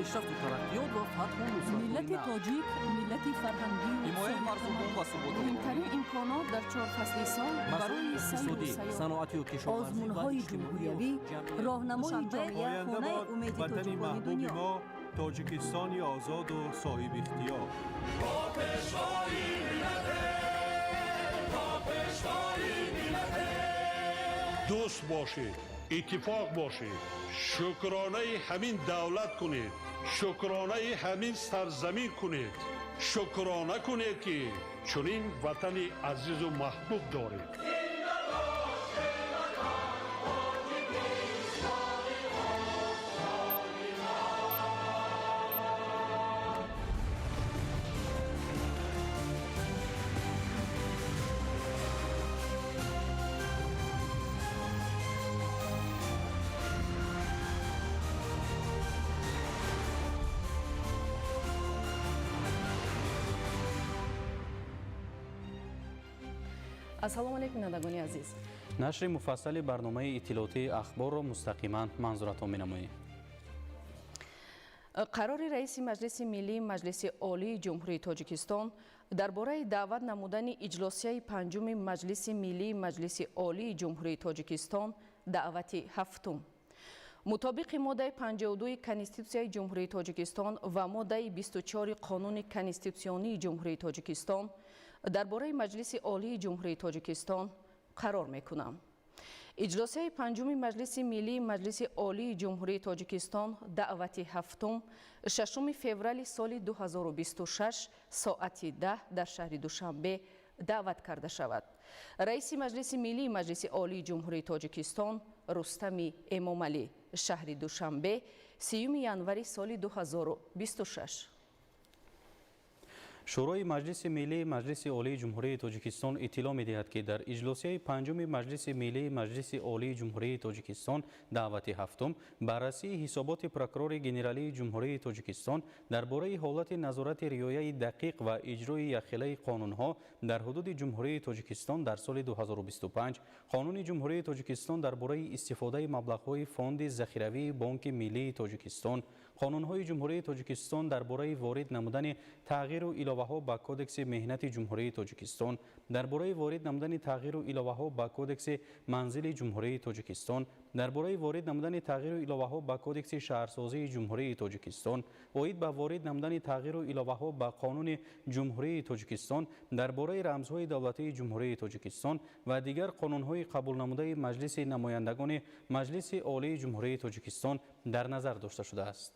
Пешрафту тараққиёт ва фатҳу нусратҳои Миллати нав. тоҷик миллати фарҳангию Ҳимояи марзубон ва суботи Муҳимтарин имконот дар чор фасли сол масоили барои сайру иқтисодӣ, сайёҳат. саноатию кишоварзӣ ва Озмунҳои иҷтимоию ҷумҳуриявӣ, ҷамъиятӣ. роҳнамои ҷомеа, Оянда хонаи бод умеди ватани тоҷикони маҳбуби дунё. мо, Тоҷикистони озоду соҳибихтиёр. Бо пешвои миллате, бо пешвои миллате. Дӯст бошед, иттифоқ бошед, шукронаи ҳамин давлат кунед, шукронаи ҳамин сарзамин кунед, шукрона кунед, ки чунин ватани азизу маҳбуб доред. Ассалому алайкум, бинандагони азиз. Нашри муфассали барномаи иттилоотии Ахборро мустақиман манзуратон менамоем. Қарори раиси Маҷлиси Миллии Маҷлиси Олии Ҷумҳурии Тоҷикистон дар бораи даъват намудани иҷлосияи панҷуми Маҷлиси Миллии Маҷлиси Олии Ҷумҳурии Тоҷикистон, даъвати ҳафтум. Мутобиқи моддаи 52 Конститутсияи Ҷумҳурии Тоҷикистон ва моддаи 24 Қонуни конститутсионии Ҷумҳурии Тоҷикистон дар бораи Маҷлиси Олии Ҷумҳурии Тоҷикистон қарор мекунам. Иҷлосияи панҷуми Маҷлиси Миллии Маҷлиси Олии Ҷумҳурии Тоҷикистон, даъвати ҳафтум, 6 феврали соли 2026, соати 10 дар шаҳри Душанбе даъват карда шавад. Раиси Маҷлиси Миллии Маҷлиси Олии Ҷумҳурии Тоҷикистон Рустами Эмомалӣ, шаҳри Душанбе, 30 январи соли 2026. Шӯрои Маҷлиси Миллии Маҷлиси Олии Ҷумҳурии Тоҷикистон иттилоъ медиҳад, ки дар иҷлосияи панҷуми Маҷлиси Миллии Маҷлиси Олии Ҷумҳурии Тоҷикистон, даъвати ҳафтум, баррасии ҳисоботи прокурори генералии Ҷумҳурии Тоҷикистон дар бораи ҳолати назорати риояи дақиқ ва иҷрои якхелаи қонунҳо дар ҳудуди Ҷумҳурии Тоҷикистон дар соли 2025, Қонуни Ҷумҳурии Тоҷикистон дар бораи истифодаи маблағҳои Фонди захиравии Бонки Миллии Тоҷикистон, қонунҳои Ҷумҳурии Тоҷикистон дар бораи ворид намудани тағйиру иловаҳо ба Кодекси меҳнати Ҷумҳурии Тоҷикистон, дар бораи ворид намудани тағйиру иловаҳо ба Кодекси манзили Ҷумҳурии Тоҷикистон, дар бораи ворид намудани тағйиру иловаҳо ба Кодекси шаҳрсозии Ҷумҳурии Тоҷикистон, оид ба ворид намудани тағйиру иловаҳо ба Қонуни Ҷумҳурии Тоҷикистон дар бораи рамзҳои давлатии Ҷумҳурии Тоҷикистон ва дигар қонунҳои қабулнамудаи Маҷлиси намояндагони Маҷлиси Олии Ҷумҳурии Тоҷикистон дар назар дошта шудааст.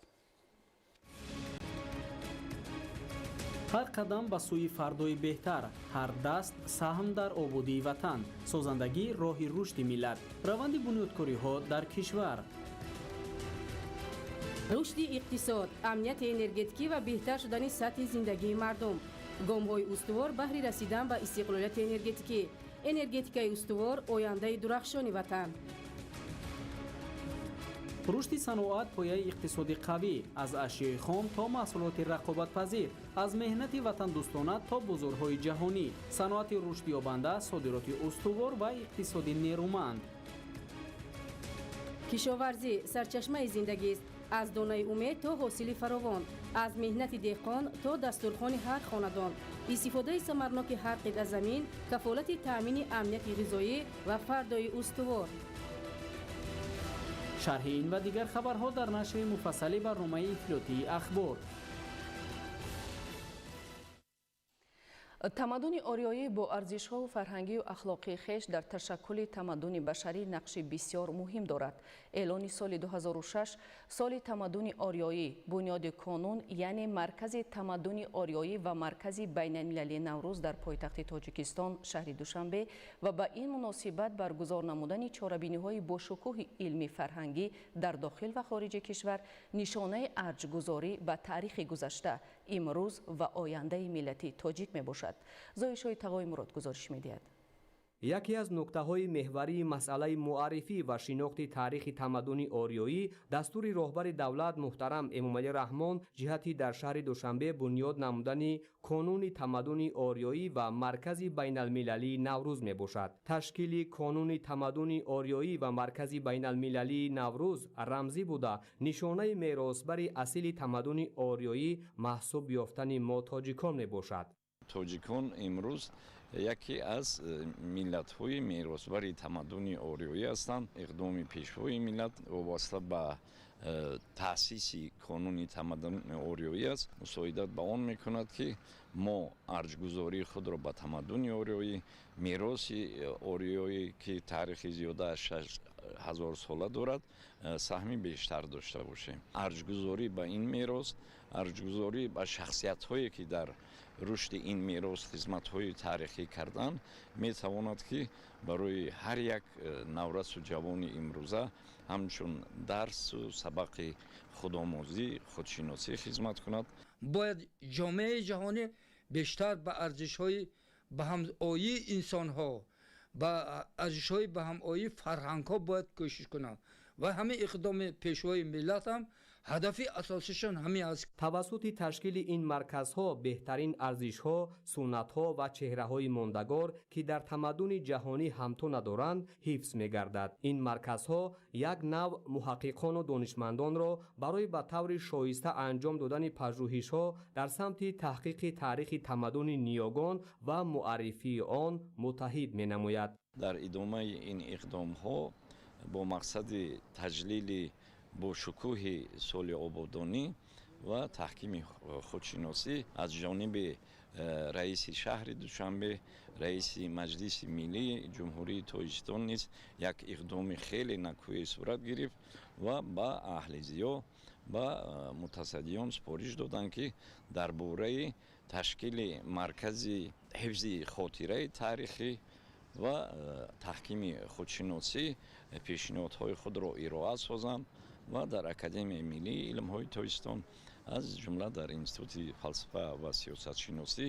Ҳар қадам ба сӯи фардои беҳтар, ҳар даст саҳм дар ободии ватан, созандагӣ роҳи рушди миллат, раванди бунёдкориҳо дар кишвар. Рушди иқтисод, амнияти энергетикӣ ва беҳтар шудани сатҳи зиндагии мардум, гомҳои устувор баҳри расидан ба истиқлолияти энергетикӣ. Энергетикаи устувор — ояндаи дурахшони ватан. Рушди саноат — пояи иқтисоди қавӣ. Аз ашёи хом то маҳсулоти рақобатпазир, аз меҳнати ватандӯстона то бозорҳои ҷаҳонӣ. Саноати рушдёбанда, содироти устувор ва иқтисоди нерӯманд. Кишоварзӣ сарчашмаи зиндагист. Аз донаи умед то ҳосили фаровон, аз меҳнати деҳқон то дастурхони ҳар хонадон. Истифодаи самарноки ҳар қитъа замин — кафолати таъмини амнияти ғизоӣ ва фардои устувор. Шарҳи ин ва дигар хабарҳо дар нашри муфассали барномаи иттилоотии Ахбор. Тамаддуни ориёӣ бо арзишҳову фарҳангию ахлоқии хеш дар ташаккули тамаддуни башарӣ нақши бисёр муҳим дорад. Эълони соли 2006 соли тамаддуни ориёӣ, бунёди конун, яъне маркази тамаддуни ориёӣ ва маркази байналмилалии Наврӯз дар пойтахти Тоҷикистон, шаҳри Душанбе, ва ба ин муносибат баргузор намудани чорабиниҳои бошукӯҳи илмӣ фарҳангӣ дар дохил ва хориҷи кишвар нишонаи арҷгузорӣ ба таърихи гузашта, имрӯз ва ояндаи миллати тоҷик мебошад. Зоишои Тағои Мурод гузориш медиҳад. Яке аз нуктаҳои меҳварии масъалаи муаррифӣ ва шинохти таърихи тамаддуни ориёӣ дастури роҳбари давлат муҳтарам Эмомалӣ Раҳмон ҷиҳати дар шаҳри Душанбе бунёд намудани Конуни тамаддуни ориёӣ ва Маркази байналмилалии Наврӯз мебошад. Ташкили Конуни тамаддуни ориёӣ ва Маркази байналмилалии Наврӯз рамзӣ буда, нишонаи меросбари асили тамаддуни ориёӣ маҳсуб ёфтани мо тоҷикон мебошад. Тоҷикон имрӯз яке аз миллатҳои меросбари тамаддуни ориёӣ ҳастанд. Иқдоми пешвои миллат вобаста ба таъсиси Конуни тамаддуни ориёӣ аст, мусоидат ба он мекунад, ки мо арҷгузории худро ба тамаддуни ориёӣ, мероси ориёӣ, ки таърихи зиёда аз 6000 сола дорад, саҳми бештар дошта бошем. Арҷгузорӣ ба ин мерос, арҷгузорӣ ба шахсиятҳое, ки дар рушди ин мерос хизматҳои таърихӣ карданд, метавонад, ки барои ҳар як наврасу ҷавони имрӯза ҳамчун дарсу сабақи худомӯзӣ, худшиносӣ хизмат кунад. Бояд ҷомеаи ҷаҳонӣ бештар ба арзишҳои ба ҳамоии инсонҳо, ба арзишҳои ба ҳамоии фарҳангҳо бояд кӯшиш кунанд ва ҳамин иқдоми пешвои миллат ҳам ҳадафи асосишон ҳамин аст. Тавассути ташкили ин марказҳо беҳтарин арзишҳо, суннатҳо ва чеҳраҳои мондагор, ки дар тамаддуни ҷаҳонӣ ҳамто надоранд, ҳифз мегардад. Ин марказҳо як нав муҳаққиқону донишмандонро барои ба таври шоиста анҷом додани пажӯҳишҳо дар самти таҳқиқи таърихи тамаддуни ниёгон ва муаррифии он муттаҳид менамояд. Дар идомаи ин иқдомҳо бо мақсади таҷлили бо шукӯҳи соли ободонӣ ва таҳкими худшиносӣ аз ҷониби раиси шаҳри Душанбе, раиси Маҷлиси Миллии Ҷумҳурии Тоҷикистон низ як иқдоми хеле накӯе сурат гирифт ва ба аҳли зиё, ба мутасаддиён супориш доданд, ки дар бораи ташкили маркази ҳифзи хотираи таърихӣ ва таҳкими худшиносӣ пешниҳодҳои худро ироа созанд ва дар Академияи миллии илмҳои Тоҷикистон, аз ҷумла дар Институти фалсафа ва сиёсатшиносӣ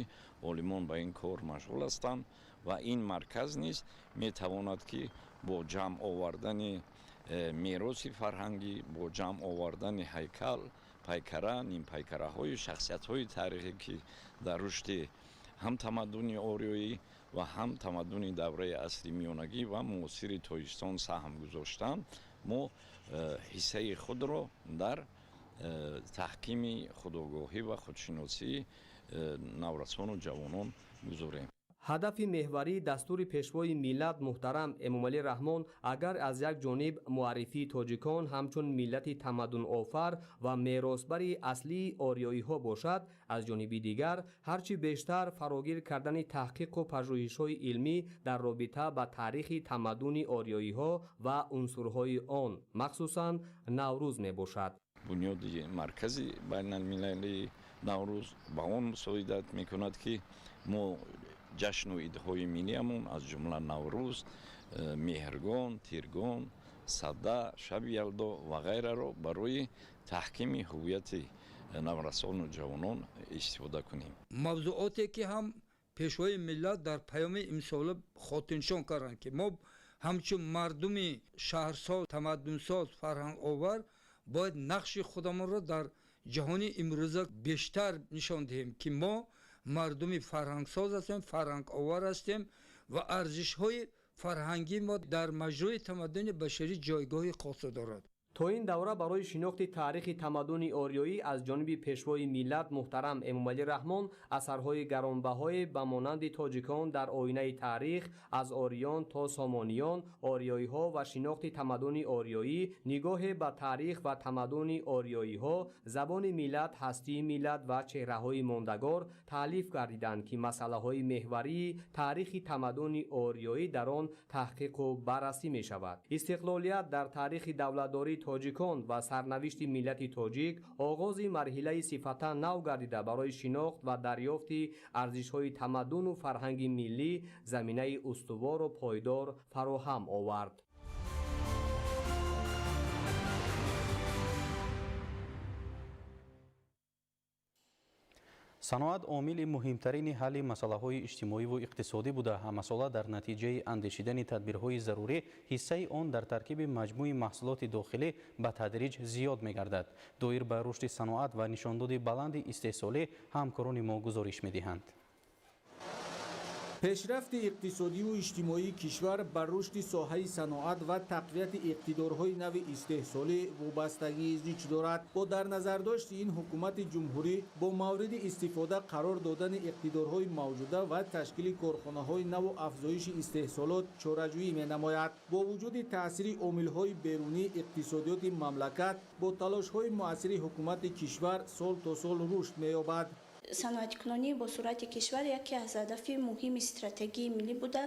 олимон ба ин кор машғул ҳастанд ва ин марказ низ метавонад, ки бо ҷамъ овардани мероси фарҳангӣ, бо ҷамъ овардани ҳайкал, пайкара, нимпайкараҳои шахсиятҳои таърихӣ, ки дар рушди ҳам тамаддуни ориёӣ ва ҳам тамаддуни давраи асри миёнагӣ ва муосири Тоҷикистон саҳм гузоштанд, мо ҳиссаи худро дар таҳкими худогоҳӣ ва худшиносии наврасону ҷавонон гузорем. Ҳадафи меҳварии дастури пешвои миллат муҳтарам Эмомалӣ Раҳмон агар аз як ҷониб муаррифии тоҷикон ҳамчун миллати тамаддунофар ва меросбари аслии ориёиҳо бошад, аз ҷониби дигар ҳарчи бештар фарогир кардани таҳқиқу пажӯҳишҳои илмӣ дар робита ба таърихи тамаддуни ориёиҳо ва унсурҳои он, махсусан Наврӯз мебошад. Бунёди Маркази байналмилалии Наврӯз ба он мусоидат мекунад, ки мо ҷашну идҳои миллиамон, аз ҷумла Наврӯз, Меҳргон, Тиргон, Сада, Шаби Ялдо ва ғайраро барои таҳкими ҳуввияти наврасону ҷавонон истифода кунем. Мавзӯоте, ки ҳам пешвои миллат дар паёми имсола хотирнишон карданд, ки мо ҳамчун мардуми шаҳрсоз, тамаддунсоз, фарҳанговар бояд нақши худамонро дар ҷаҳони имрӯза бештар нишон диҳем, ки мо мардуми фарҳангсоз ҳастем, фарҳанговар ҳастем ва арзишҳои фарҳангии мо дар маҷрӯи тамаддуни башарӣ ҷойгоҳи хоса дорад. То ин давра барои шинохти таърихи тамаддуни ориёӣ аз ҷониби пешвои миллат муҳтарам Эмомалӣ Раҳмон асарҳои гаронбаҳое ба монанди Тоҷикон дар оинаи таърих, аз ориён то сомониён, ориёиҳо ва шинохти тамаддуни ориёӣ, нигоҳе ба таърих ва тамаддуни ориёиҳо, забони миллат, ҳастии миллат ва чеҳраҳои мондагор таълиф гардиданд, ки масъалаҳои меҳварии таърихи тамаддуни ориёӣ дар он таҳқиқу баррасӣ мешавад. Истиқлолият дар таърихи давлатдории тоҷикон ва сарнавишти миллати тоҷик оғози марҳилаи сифатан нав гардида, барои шинохт ва дарёфти арзишҳои тамаддуну фарҳанги миллӣ заминаи устувору пойдор фароҳам овард. Саноат омили муҳимтарини ҳалли масъалаҳои иҷтимоиву иқтисодӣ буда, ҳамасола дар натиҷаи андешидани тадбирҳои зарурӣ ҳиссаи он дар таркиби маҷмӯи маҳсулоти дохилӣ ба тадриҷ зиёд мегардад. Доир ба рушди саноат ва нишондоди баланди истеҳсолӣ ҳамкорони мо гузориш медиҳанд. Пешрафти иқтисодиву иҷтимоии кишвар ба рушди соҳаи саноат ва тақвияти иқтидорҳои нави истеҳсолӣ вобастагии зич дорад. Бо дар назардошти ин ҳукумати ҷумҳурӣ бо мавриди истифода қарор додани иқтидорҳои мавҷуда ва ташкили корхонаҳои наву афзоиши истеҳсолот чораҷӯӣ менамояд. Бо вуҷуди таъсири омилҳои берунии иқтисодиёти мамлакат бо талошҳои муассири ҳукумати кишвар сол то сол рушд меёбад. Саноаткунонии бо суръати кишвар яке аз ҳадафи муҳими стратегии миллӣ буда,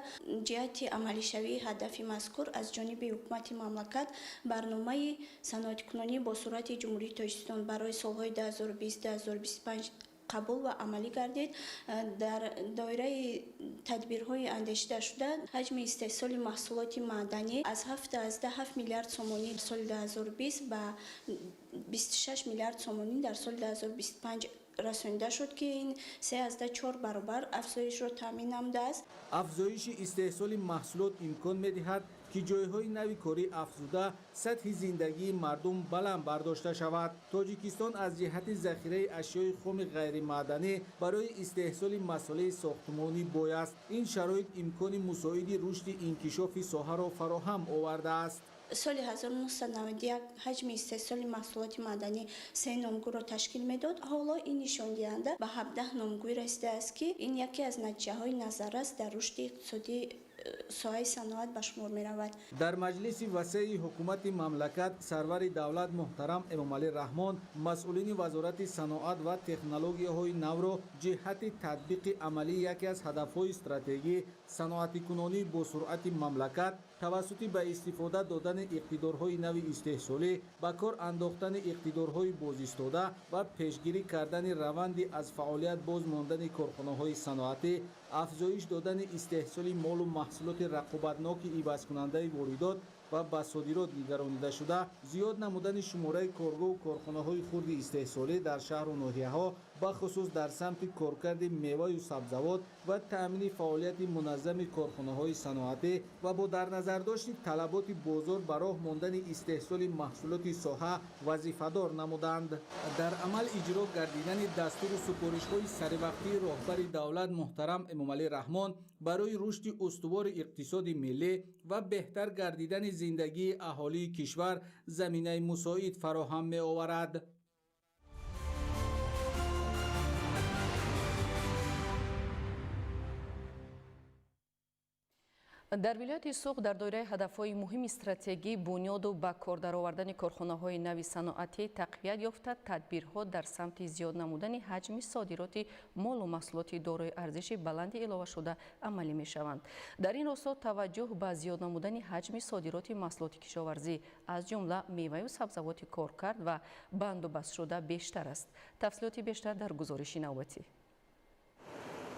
ҷиҳати амалишавии ҳадафи мазкур аз ҷониби ҳукумати мамлакат барномаи саноаткунонии бо суръати Ҷумҳурии Тоҷикистон барои солҳои 2020-2025 қабул ва амалӣ гардид. Дар доираи тадбирҳои андешидашуда ҳаҷми истеҳсоли маҳсулоти маъданӣ аз 7,7 миллиард сомонӣ соли 2020 ба 26 миллиард сомонӣ дар соли 2025 расонида шуд, ки ин 3,4 баробар афзоишро таъмин намудааст. Афзоиши истеҳсоли маҳсулот имкон медиҳад, ки ҷойҳои нави корӣ афзуда, сатҳи зиндагии мардум баланд бардошта шавад. Тоҷикистон аз ҷиҳати захираи ашёи хоми ғайримаъданӣ барои истеҳсоли масолеҳи сохтмонӣ бой аст. Ин шароит имкони мусоиди рушди инкишофи соҳаро фароҳам овардааст. Соли 1991 ҳаҷми истеҳсоли маҳсулоти маъданӣ 3 номгӯйро ташкил медод. Ҳоло ин нишондиҳанда ба 17 номгӯй расидааст, ки ин яке аз натиҷаҳои назаррас дар рушди иқтисодии соҳаи саноат ба шумор меравад. Дар маҷлиси васеи ҳукумати мамлакат сарвари давлат муҳтарам Эмомалӣ Раҳмон масъулини вазорати саноат ва технологияҳои навро ҷиҳати татбиқи амалии яке аз ҳадафҳои стратегӣ саноатикунонии босуръати мамлакат тавассути ба истифода додани иқтидорҳои нави истеҳсолӣ, ба кор андохтани иқтидорҳои бозистода ва пешгирӣ кардани раванди аз фаъолият боз мондани корхонаҳои саноатӣ, афзоиш додани истеҳсоли молу маҳсулоти рақобатноки ивазкунандаи воридот ва ба содирот нигаронида шуда, зиёд намудани шумораи коргоҳу корхонаҳои хурди истеҳсолӣ дар шаҳру ноҳияҳо, бахусус дар самти коркарди меваю сабзавот ва таъмини фаъолияти муназзами корхонаҳои саноатӣ ва бо дар назардошти талаботи бозор ба роҳ мондани истеҳсоли маҳсулоти соҳа вазифадор намуданд. Дар амал иҷро гардидани дастуру супоришҳои саривақтии роҳбари давлат муҳтарам Эмомалӣ Раҳмон барои рушди устувори иқтисоди миллӣ ва беҳтар гардидани зиндагии аҳолии кишвар заминаи мусоид фароҳам меоварад. Дар вилояти Суғд дар доираи ҳадафҳои муҳими стратегӣ бунёду ба кор даровардани корхонаҳои нави саноатӣ тақвият ёфта, тадбирҳо дар самти зиёд намудани ҳаҷми содироти молу маҳсулоти дорои арзиши баланди иловашуда амалӣ мешаванд. Дар ин росто таваҷҷӯҳ ба зиёд намудани ҳаҷми содироти маҳсулоти кишоварзӣ, аз ҷумла меваю сабзавоти коркард ва бандубастшуда бештар аст. Тафсилоти бештар дар гузориши навбатӣ.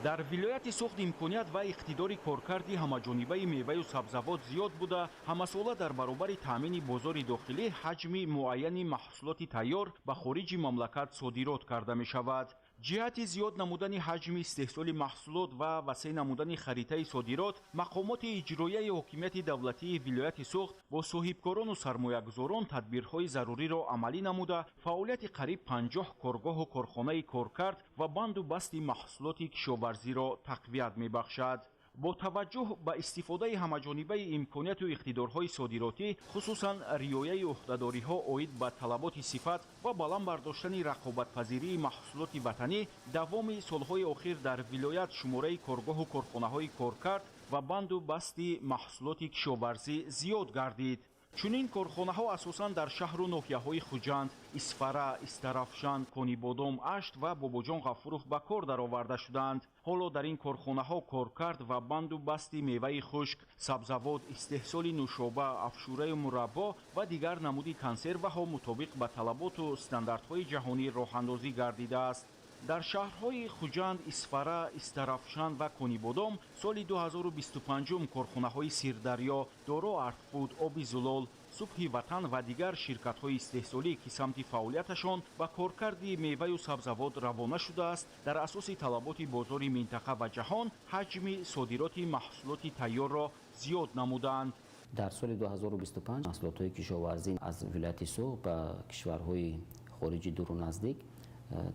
Дар вилояти Суғд имконият ва иқтидори коркарди ҳамаҷонибаи меваю сабзавот зиёд буда, ҳамасола дар баробари таъмини бозори дохилӣ ҳаҷми муайяни маҳсулоти тайёр ба хориҷи мамлакат содирот карда мешавад. Ҷиҳати зиёд намудани ҳаҷми истеҳсоли маҳсулот ва васеъ намудани харитаи содирот, мақомоти иҷроияи ҳокимияти давлатии вилояти Суғд бо соҳибкорону сармоягузорон тадбирҳои заруриро амалӣ намуда, фаъолияти қариб 50 коргоҳу корхонаи коркард ва банду басти маҳсулоти кишоварзиро тақвият мебахшад. Бо таваҷҷӯҳ ба истифодаи ҳамаҷонибаи имконияту иқтидорҳои содиротӣ, хусусан риояи ӯҳдадориҳо оид ба талаботи сифат ва баланд бардоштани рақобатпазирии маҳсулоти ватанӣ, давоми солҳои охир дар вилоят шумораи коргоҳу корхонаҳои коркард ва банду басти маҳсулоти кишоварзӣ зиёд гардид. Чунин корхонаҳо асосан дар шаҳру ноҳияҳои Хуҷанд, Исфара, Истарафшан, Конибодом, Ашт ва Бобоҷон Ғафуров ба кор дароварда шуданд. Ҳоло дар ин корхонаҳо коркард ва банду басти меваи хушк, сабзавот, истеҳсоли нӯшоба, афшураю мураббо ва дигар намуди консерваҳо мутобиқ ба талаботу стандартҳои ҷаҳонӣ роҳандозӣ гардидааст. Дар шаҳрҳои Хуҷанд, Исфара, Истарафшан ва Конибодом соли 2025 корхонаҳои Сирдарё, Доро Артфуд, Оби Зулол, Субҳи Ватан ва дигар ширкатҳои истеҳсолӣ, ки самти фаъолияташон ба коркарди меваю сабзавот равона шудааст, дар асоси талаботи бозори минтақа ва ҷаҳон ҳаҷми содироти маҳсулоти тайёрро зиёд намуданд. Дар соли 2025 маҳсулотҳои кишоварзӣ аз вилояти Суғд ба кишварҳои хориҷи дуру наздик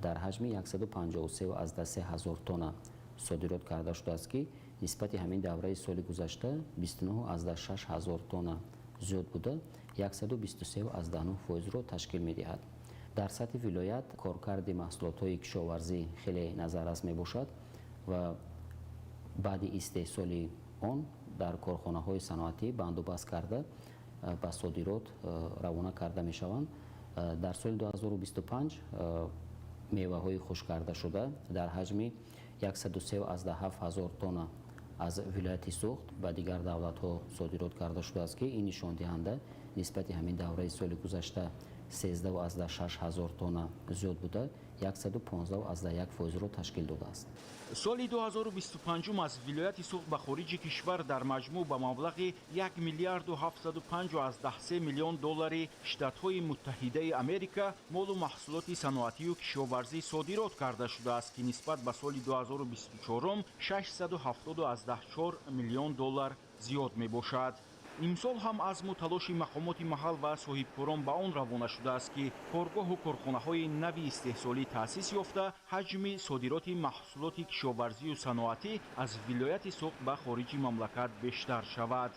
дар ҳаҷми 153,3 ҳазор тонна содирот карда шудааст, ки нисбати ҳамин давраи соли гузашта 29,6 ҳазор тонна зиёд буда, 123,9 фоизро ташкил медиҳад. Дар сатҳи вилоят коркарди маҳсулотҳои кишоварзӣ хеле назаррас мебошад ва баъди истеҳсоли он дар корхонаҳои саноатӣ бандубаст карда ба содирот равона карда мешаванд. Дар соли 2025 меваҳои хушккардашуда дар ҳаҷми 103,7 ҳазор тонна аз вилояти Суғд ба дигар давлатҳо содирот карда шудааст, ки ин нишондиҳанда нисбати ҳамин давраи соли гузашта 13,6 ҳазор тонна зиёд буда, 115,1 фоизро ташкил додааст. Соли 2025 аз вилояти Суғд ба хориҷи кишвар дар маҷмӯъ ба маблағи 1 миллиарду 753 миллион доллари Штатҳои Муттаҳидаи Америка молу маҳсулоти саноатию кишоварзӣ содирот карда шудааст, ки нисбат ба соли 2024 674 миллион доллар зиёд мебошад. Имсол ҳам азму талоши мақомоти маҳал ва соҳибкорон ба он равона шудааст, ки коргоҳу корхонаҳои нави истеҳсолӣ таъсис ёфта, ҳаҷми содироти маҳсулоти кишоварзию саноатӣ аз вилояти Суғд ба хориҷи мамлакат бештар шавад.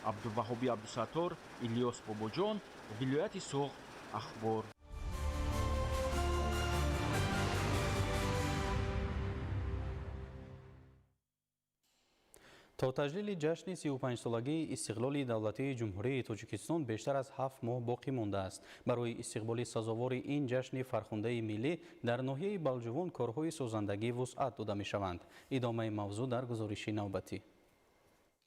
Абдуваҳоби Абдусаттор, Илёс Бобоҷон, вилояти Суғд, Ахбор. То таҷлили ҷашни 35-солагии истиқлоли давлатии Ҷумҳурии Тоҷикистон бештар аз 7 моҳ боқӣ мондааст. Барои истиқболи сазовори ин ҷашни фархундаи миллӣ дар ноҳияи Балҷувон корҳои созандагӣ вусъат дода мешаванд. Идомаи мавзӯъ дар гузориши навбатӣ.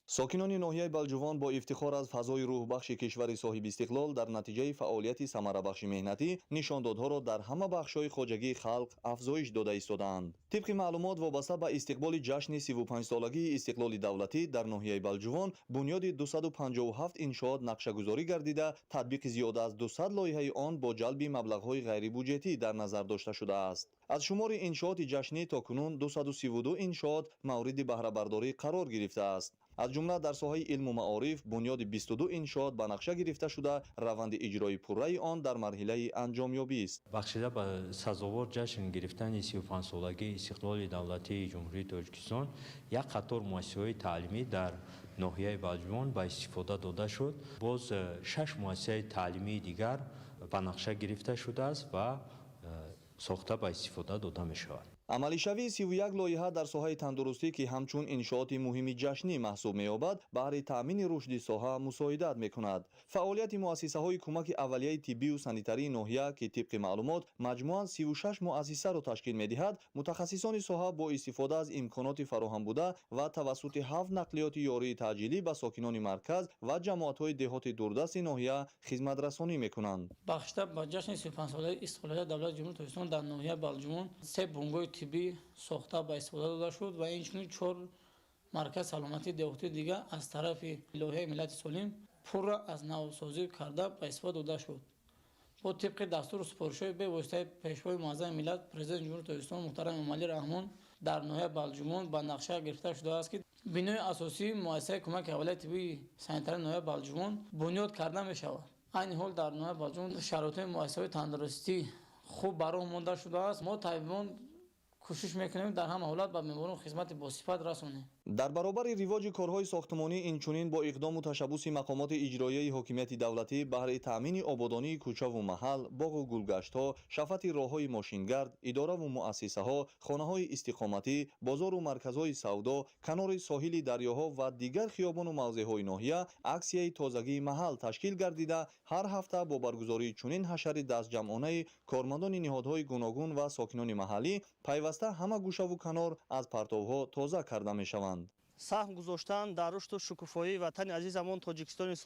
Сокинони ноҳияи Балҷувон бо ифтихор аз фазои рӯҳбахши кишвари соҳибистиқлол дар натиҷаи фаъолияти самарабахши меҳнатӣ нишондодҳоро дар ҳама бахшҳои хоҷагии халқ афзоиш дода истодаанд. Тибқи маълумот, вобаста ба истиқболи ҷашни 35-солагии истиқлоли давлатӣ дар ноҳияи Балҷувон бунёди 257 иншоот нақшагузорӣ гардида, татбиқи зиёда аз 200 лоиҳаи он бо ҷалби маблағҳои ғайрибюҷетӣ дар назар дошта шудааст. Аз шумори иншооти ҷашнӣ то кунун 232 иншоот мавриди баҳрабардорӣ қарор гирифтааст. Аз ҷумла дар соҳаи илму маориф бунёди 22 иншоот ба нақша гирифта шуда, раванди иҷрои пурраи он дар марҳилаи анҷомёбист. Бахшида ба сазовор ҷашн гирифтани 35-солагии истиқлоли давлатии Ҷумҳурии Тоҷикистон як қатор муассисаҳои таълимӣ дар ноҳияи Балҷувон ба истифода дода шуд. Боз 6 муассисаи таълимии дигар ба нақша гирифта шудааст ва сохта ба истифода дода мешавад. Амалишавии 31 лоиҳа дар соҳаи тандурустӣ, ки ҳамчун иншооти муҳими ҷашнӣ маҳсуб меёбад, баҳри таъмини рушди соҳа мусоидат мекунад. Фаъолияти муассисаҳои кӯмаки аввалияи тиббию санитарии ноҳия, ки тибқи маълумот маҷмӯан 36 муассисаро ташкил медиҳад, мутахассисони соҳа бо истифода аз имконоти фароҳам буда ва тавассути 7 нақлиёти ёрии таъҷилӣ ба сокинони марказ ва ҷамоатҳои деҳоти дурдасти ноҳия хизматрасонӣ мекунанд. Бахшида ба ҷашни 35-солаи истиқлолияти давлати Ҷумҳурии Тоҷикистон дар ноҳияи Балҷувон 3 бунгоҳи тиббӣ сохта ба истифода дода шуд ва инчунин 4 марказ саломатии деҳотии дигар аз тарафи лоиҳаи миллати солим пурра аз навсозӣ карда ба истифода дода шуд. Бо тибқи дастуру супоришҳои бевоситаи Пешвои муаззами миллат, Президенти Ҷумҳурии Тоҷикистон муҳтарам Эмомалӣ Раҳмон дар ноҳияи Балҷувон ба нақша гирифта шудааст, ки бинои асосии муассисаи кӯмаки аввалияи тиббии санитарии ноҳияи Балҷувон бунёд карда мешавад. Айни ҳол дар ноҳияи Балҷувон шароити муассисаҳои тандурустӣ хуб ба роҳ монда шудааст. Мо табибон кӯшиш мекунем дар ҳама ҳолат ба меҳмонон хизмати босифат расонем. Дар баробари ривоҷи корҳои сохтмонӣ, инчунин бо иқдому ташаббуси мақомоти иҷроияи ҳокимияти давлатӣ баҳри таъмини ободонии кӯчаву маҳал, боғу гулгаштҳо, шафати роҳҳои мошингард, идораву муассисаҳо, хонаҳои истиқоматӣ, бозору марказҳои савдо, канори соҳили дарёҳо ва дигар хиёбону мавзеъҳои ноҳия аксияи тозагии маҳал ташкил гардида, ҳар ҳафта бо баргузории чунин ҳашари дастҷамъонаи кормандони ниҳодҳои гуногун ва сокинони маҳаллӣ пайваста ҳама гӯшаву канор аз партовҳо тоза карда мешаванд. Саҳм гузоштан дар рушду шукуфоии ватани азизамон Тоҷикистони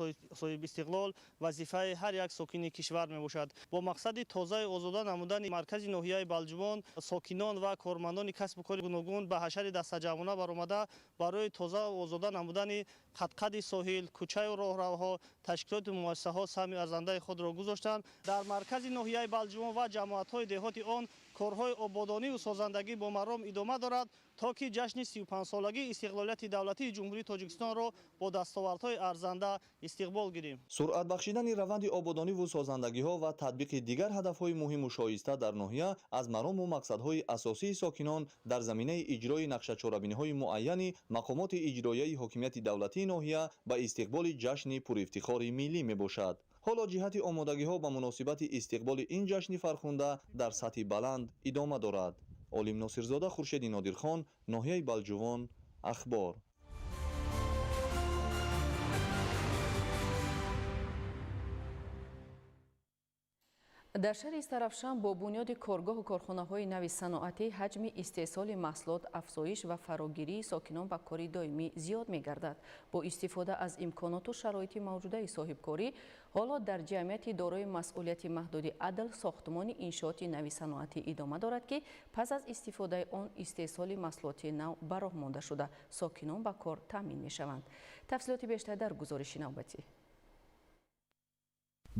соҳибистиқлол вазифаи ҳар як сокини кишвар мебошад. Бо мақсади тозаю озода намудани маркази ноҳияи Балҷувон сокинон ва кормандони касбу кори гуногун ба ҳашари дастаҷамъона баромада барои тозаю озода намудани қадқади соҳил, кӯчаю роҳравҳо, ташкилоти муассисаҳо саҳми арзандаи худро гузоштанд. Дар маркази ноҳияи Балҷувон ва ҷамоатҳои деҳоти он корҳои ободониву созандагӣ бо маром идома дорад, то ки ҷашни 35-солагии истиқлолияти давлатии Ҷумҳурии Тоҷикистонро бо дастовардҳои арзанда истиқбол гирем. Суръат бахшидани раванди ободониву созандагиҳо ва татбиқи дигар ҳадафҳои муҳиму шоиста дар ноҳия аз марому мақсадҳои асосии сокинон дар заминаи иҷрои нақшачорабиниҳои муайяни мақомоти иҷроияи ҳокимияти давлатии ноҳия ба истиқболи ҷашни пурифтихори миллӣ мебошад. Ҳоло ҷиҳати омодагиҳо ба муносибати истиқболи ин ҷашни фархунда дар сатҳи баланд идома дорад. Олим Носирзода, Хуршеди Нодирхон, ноҳияи Балҷувон, Ахбор. Дар шаҳри Истаравшан бо бунёди коргоҳу корхонаҳои нави саноатӣ ҳаҷми истеҳсоли маҳсулот афзоиш ва фарогирии сокинон ба кори доимӣ зиёд мегардад. Бо истифода аз имконоту шароити мавҷудаи соҳибкорӣ, ҳоло дар ҷамъияти дорои масъулияти маҳдуди Адл сохтмони иншооти нави саноатӣ идома дорад, ки пас аз истифодаи он истеҳсоли маҳсулоти нав ба роҳ монда шуда, сокинон ба кор таъмин мешаванд. Тафсилоти бештар дар гузориши навбатӣ.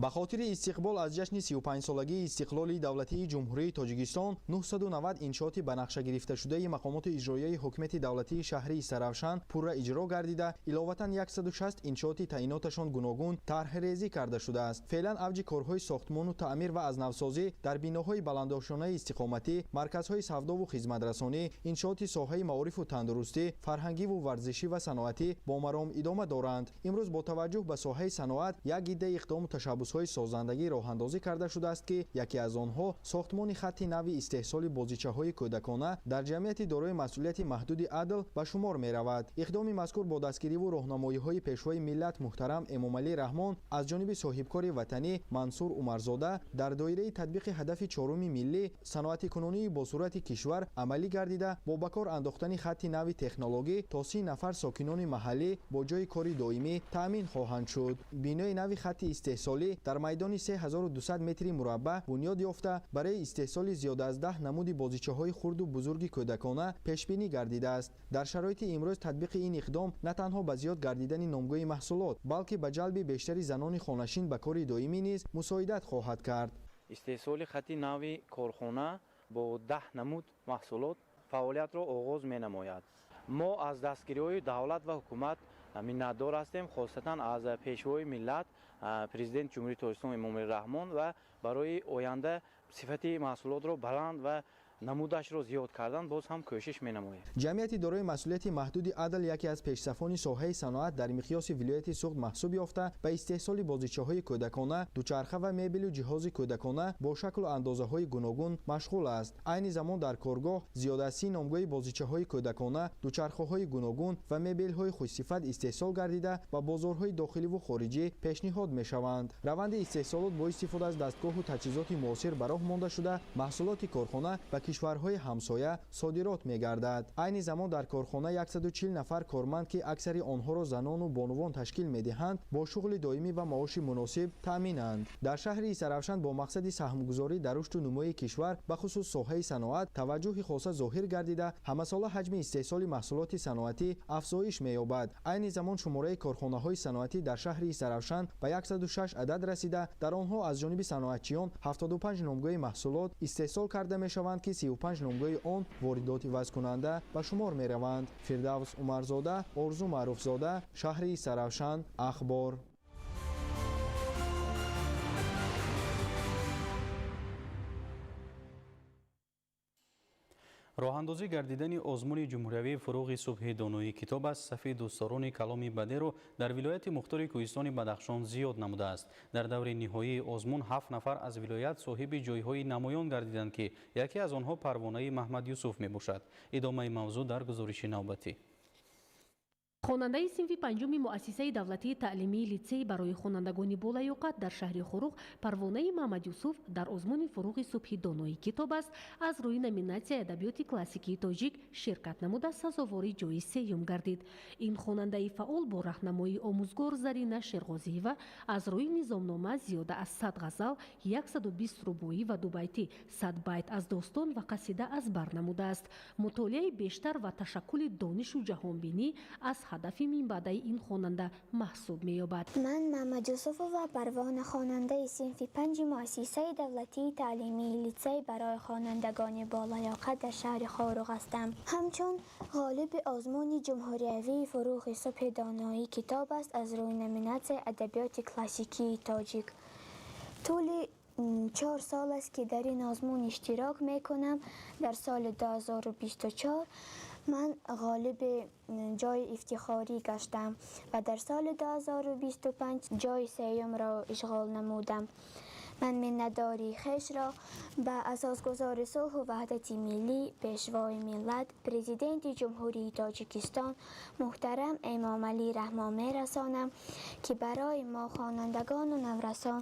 Ба хотири истиқбол аз ҷашни 35-солагии истиқлоли давлатии Ҷумҳурии Тоҷикистон 990 иншооти ба нақша гирифташудаи мақомоти иҷроияи ҳукумати давлатии шаҳри Истаравшан пурра иҷро гардида, иловатан 160 иншооти таъиноташон гуногун тарҳрезӣ карда шудааст. Феълан авҷи корҳои сохтмону таъмир ва аз навсозӣ дар биноҳои баландошонаи истиқоматӣ, марказҳои савдову хизматрасонӣ, иншооти соҳаи маорифу тандурустӣ, фарҳангиву варзишӣ ва саноатӣ бо маром идома доранд. Имрӯз бо таваҷҷӯҳ ба соҳаи саноат як иддаи иқдому ташаббус ҳои созандагӣ роҳандозӣ карда шудааст, ки яке аз онҳо сохтмони хатти нави истеҳсоли бозичаҳои кӯдакона дар ҷамъияти дорои масъулияти маҳдуди Адл ба шумор меравад. Иқдоми мазкур бо дастгириву роҳнамоиҳои пешвои миллат муҳтарам Эмомалӣ Раҳмон аз ҷониби соҳибкори ватанӣ Мансур Умарзода дар доираи татбиқи ҳадафи чоруми миллӣ саноатикунонии босуръати кишвар амалӣ гардида, бо ба кор андохтани хатти нави технологӣ то 30 нафар сокинони маҳаллӣ бо ҷойи кори доимӣ таъмин хоҳанд шуд. Бинои нави хатти истеҳсолӣ дар майдони 3200 метри мураббаъ бунёд ёфта, барои истеҳсоли зиёда аз 10 намуди бозичаҳои хурду бузурги кӯдакона пешбинӣ гардидааст. Дар шароити имрӯз татбиқи ин иқдом на танҳо ба зиёд гардидани номгӯи маҳсулот, балки ба ҷалби бештари занони хонашин ба кори доимӣ низ мусоидат хоҳад кард. Истеҳсоли хатти нави корхона бо 10 намуд маҳсулот фаъолиятро оғоз менамояд. Мо аз дастгириҳои давлат ва ҳукумат миннатдор ҳастем, хосатан аз пешвои миллат президент Ҷумҳурии Тоҷикистон Эмомалӣ Раҳмон, ва барои оянда сифати маҳсулотро баланд ва намудашро зиёд кардан боз ҳам кӯшиш менамоем. Ҷамъияти дорои масъулияти маҳдуди Адл яке аз пешсафони соҳаи саноат дар миқёси вилояти Суғд маҳсуб ёфта, ба истеҳсоли бозичаҳои кӯдакона, дучарха ва мебелу ҷиҳози кӯдакона бо шаклу андозаҳои гуногун машғул аст. Айни замон дар коргоҳ зиёда аз 30 номгӯи бозичаҳои кӯдакона, дучархаҳои гуногун ва мебелҳои хушсифат истеҳсол гардида, ба бозорҳои дохиливу хориҷӣ пешниҳод мешаванд. Раванди истеҳсолот бо истифода аз дастгоҳу таҷҳизоти муосир ба роҳ монда шуда, маҳсулоти корхона ба кишварҳои ҳамсоя содирот мегардад. Айни замон дар корхона 140 нафар корманд, ки аксари онҳоро занону бонувон ташкил медиҳанд, бо шуғли доимӣ ва маоши муносиб таъминанд. Дар шаҳри Истаравшан бо мақсади саҳмгузорӣ дар рушду нумӯи кишвар, ба хусус соҳаи саноат, таваҷҷӯҳи хоса зоҳир гардида, ҳамасола ҳаҷми истеҳсоли маҳсулоти саноатӣ афзоиш меёбад. Айни замон шумораи корхонаҳои саноатӣ дар шаҳри Истаравшан ба 106 адад расида, дар онҳо аз ҷониби саноатчиён 75 номгӯи маҳсулот истеҳсол карда мешаванд, ки 35 номгӯи он воридоти ивазкунанда ба шумор мераванд. Фирдавс Умарзода, Орзу Маъруфзода, шаҳри Истаравшан, Ахбор. Роҳандозӣ гардидани озмуни ҷумҳуриявии фуруғи субҳи доноии китоб аз сафи дӯстдорони каломи бадеро дар вилояти мухтори кӯҳистони Бадахшон зиёд намудааст. Дар даври ниҳоии озмун 7 нафар аз вилоят соҳиби ҷойҳои намоён гардиданд, ки яке аз онҳо Парвонаи Маҳмадюсуф мебошад. Идомаи мавзӯъ дар гузориши навбатӣ. Хонандаи синфи панҷуми муассисаи давлатии таълимии литсей барои хонандагони болаёқат дар шаҳри Хоруғ Парвонаи Маҳмадюсуф дар озмуни «Фуруғи субҳи донои китоб аст» аз рӯи номинатсияи адабиёти классикии тоҷик ширкат намуда сазовори ҷои сеюм гардид. Ин хонандаи фаъол бо раҳнамоии омӯзгор Зарина Шерғозиева аз рӯи низомнома зиёда аз 100 ғазал, 120 рубоӣ ва дубайтӣ, 100 байт аз достон ва қасида аз бар намудааст. Мутолиаи бештар ва ташаккули донишу ҷаҳонбинӣ аз ҳадафи минбаъдаи ин хонанда маҳсуб меёбад. Ман Маҳмадюсуфова Парвона, хонандаи синфи панҷи муассисаи давлатии таълимии литсей барои хонандагони болаёқат дар шаҳри Хоруғ ҳастам. Ҳамчун ғолиби озмуни ҷумҳуриявии «Фуруғи субҳи доноии китоб аст» аз рӯи номинатсияи адабиёти классикии тоҷик. Тӯли 4 сол аст, ки дар ин озмун иштирок мекунам. Дар соли 2024 ман ғолиби ҷои ифтихорӣ гаштам ва дар соли 2025 ҷои сеюмро ишғол намудам. Ман миннатдории хешро ба асосгузори сулҳу ваҳдати миллӣ, Пешвои миллат, Президенти Ҷумҳурии Тоҷикистон муҳтарам Эмомалӣ Раҳмон мерасонам, ки барои мо хонандагону наврасон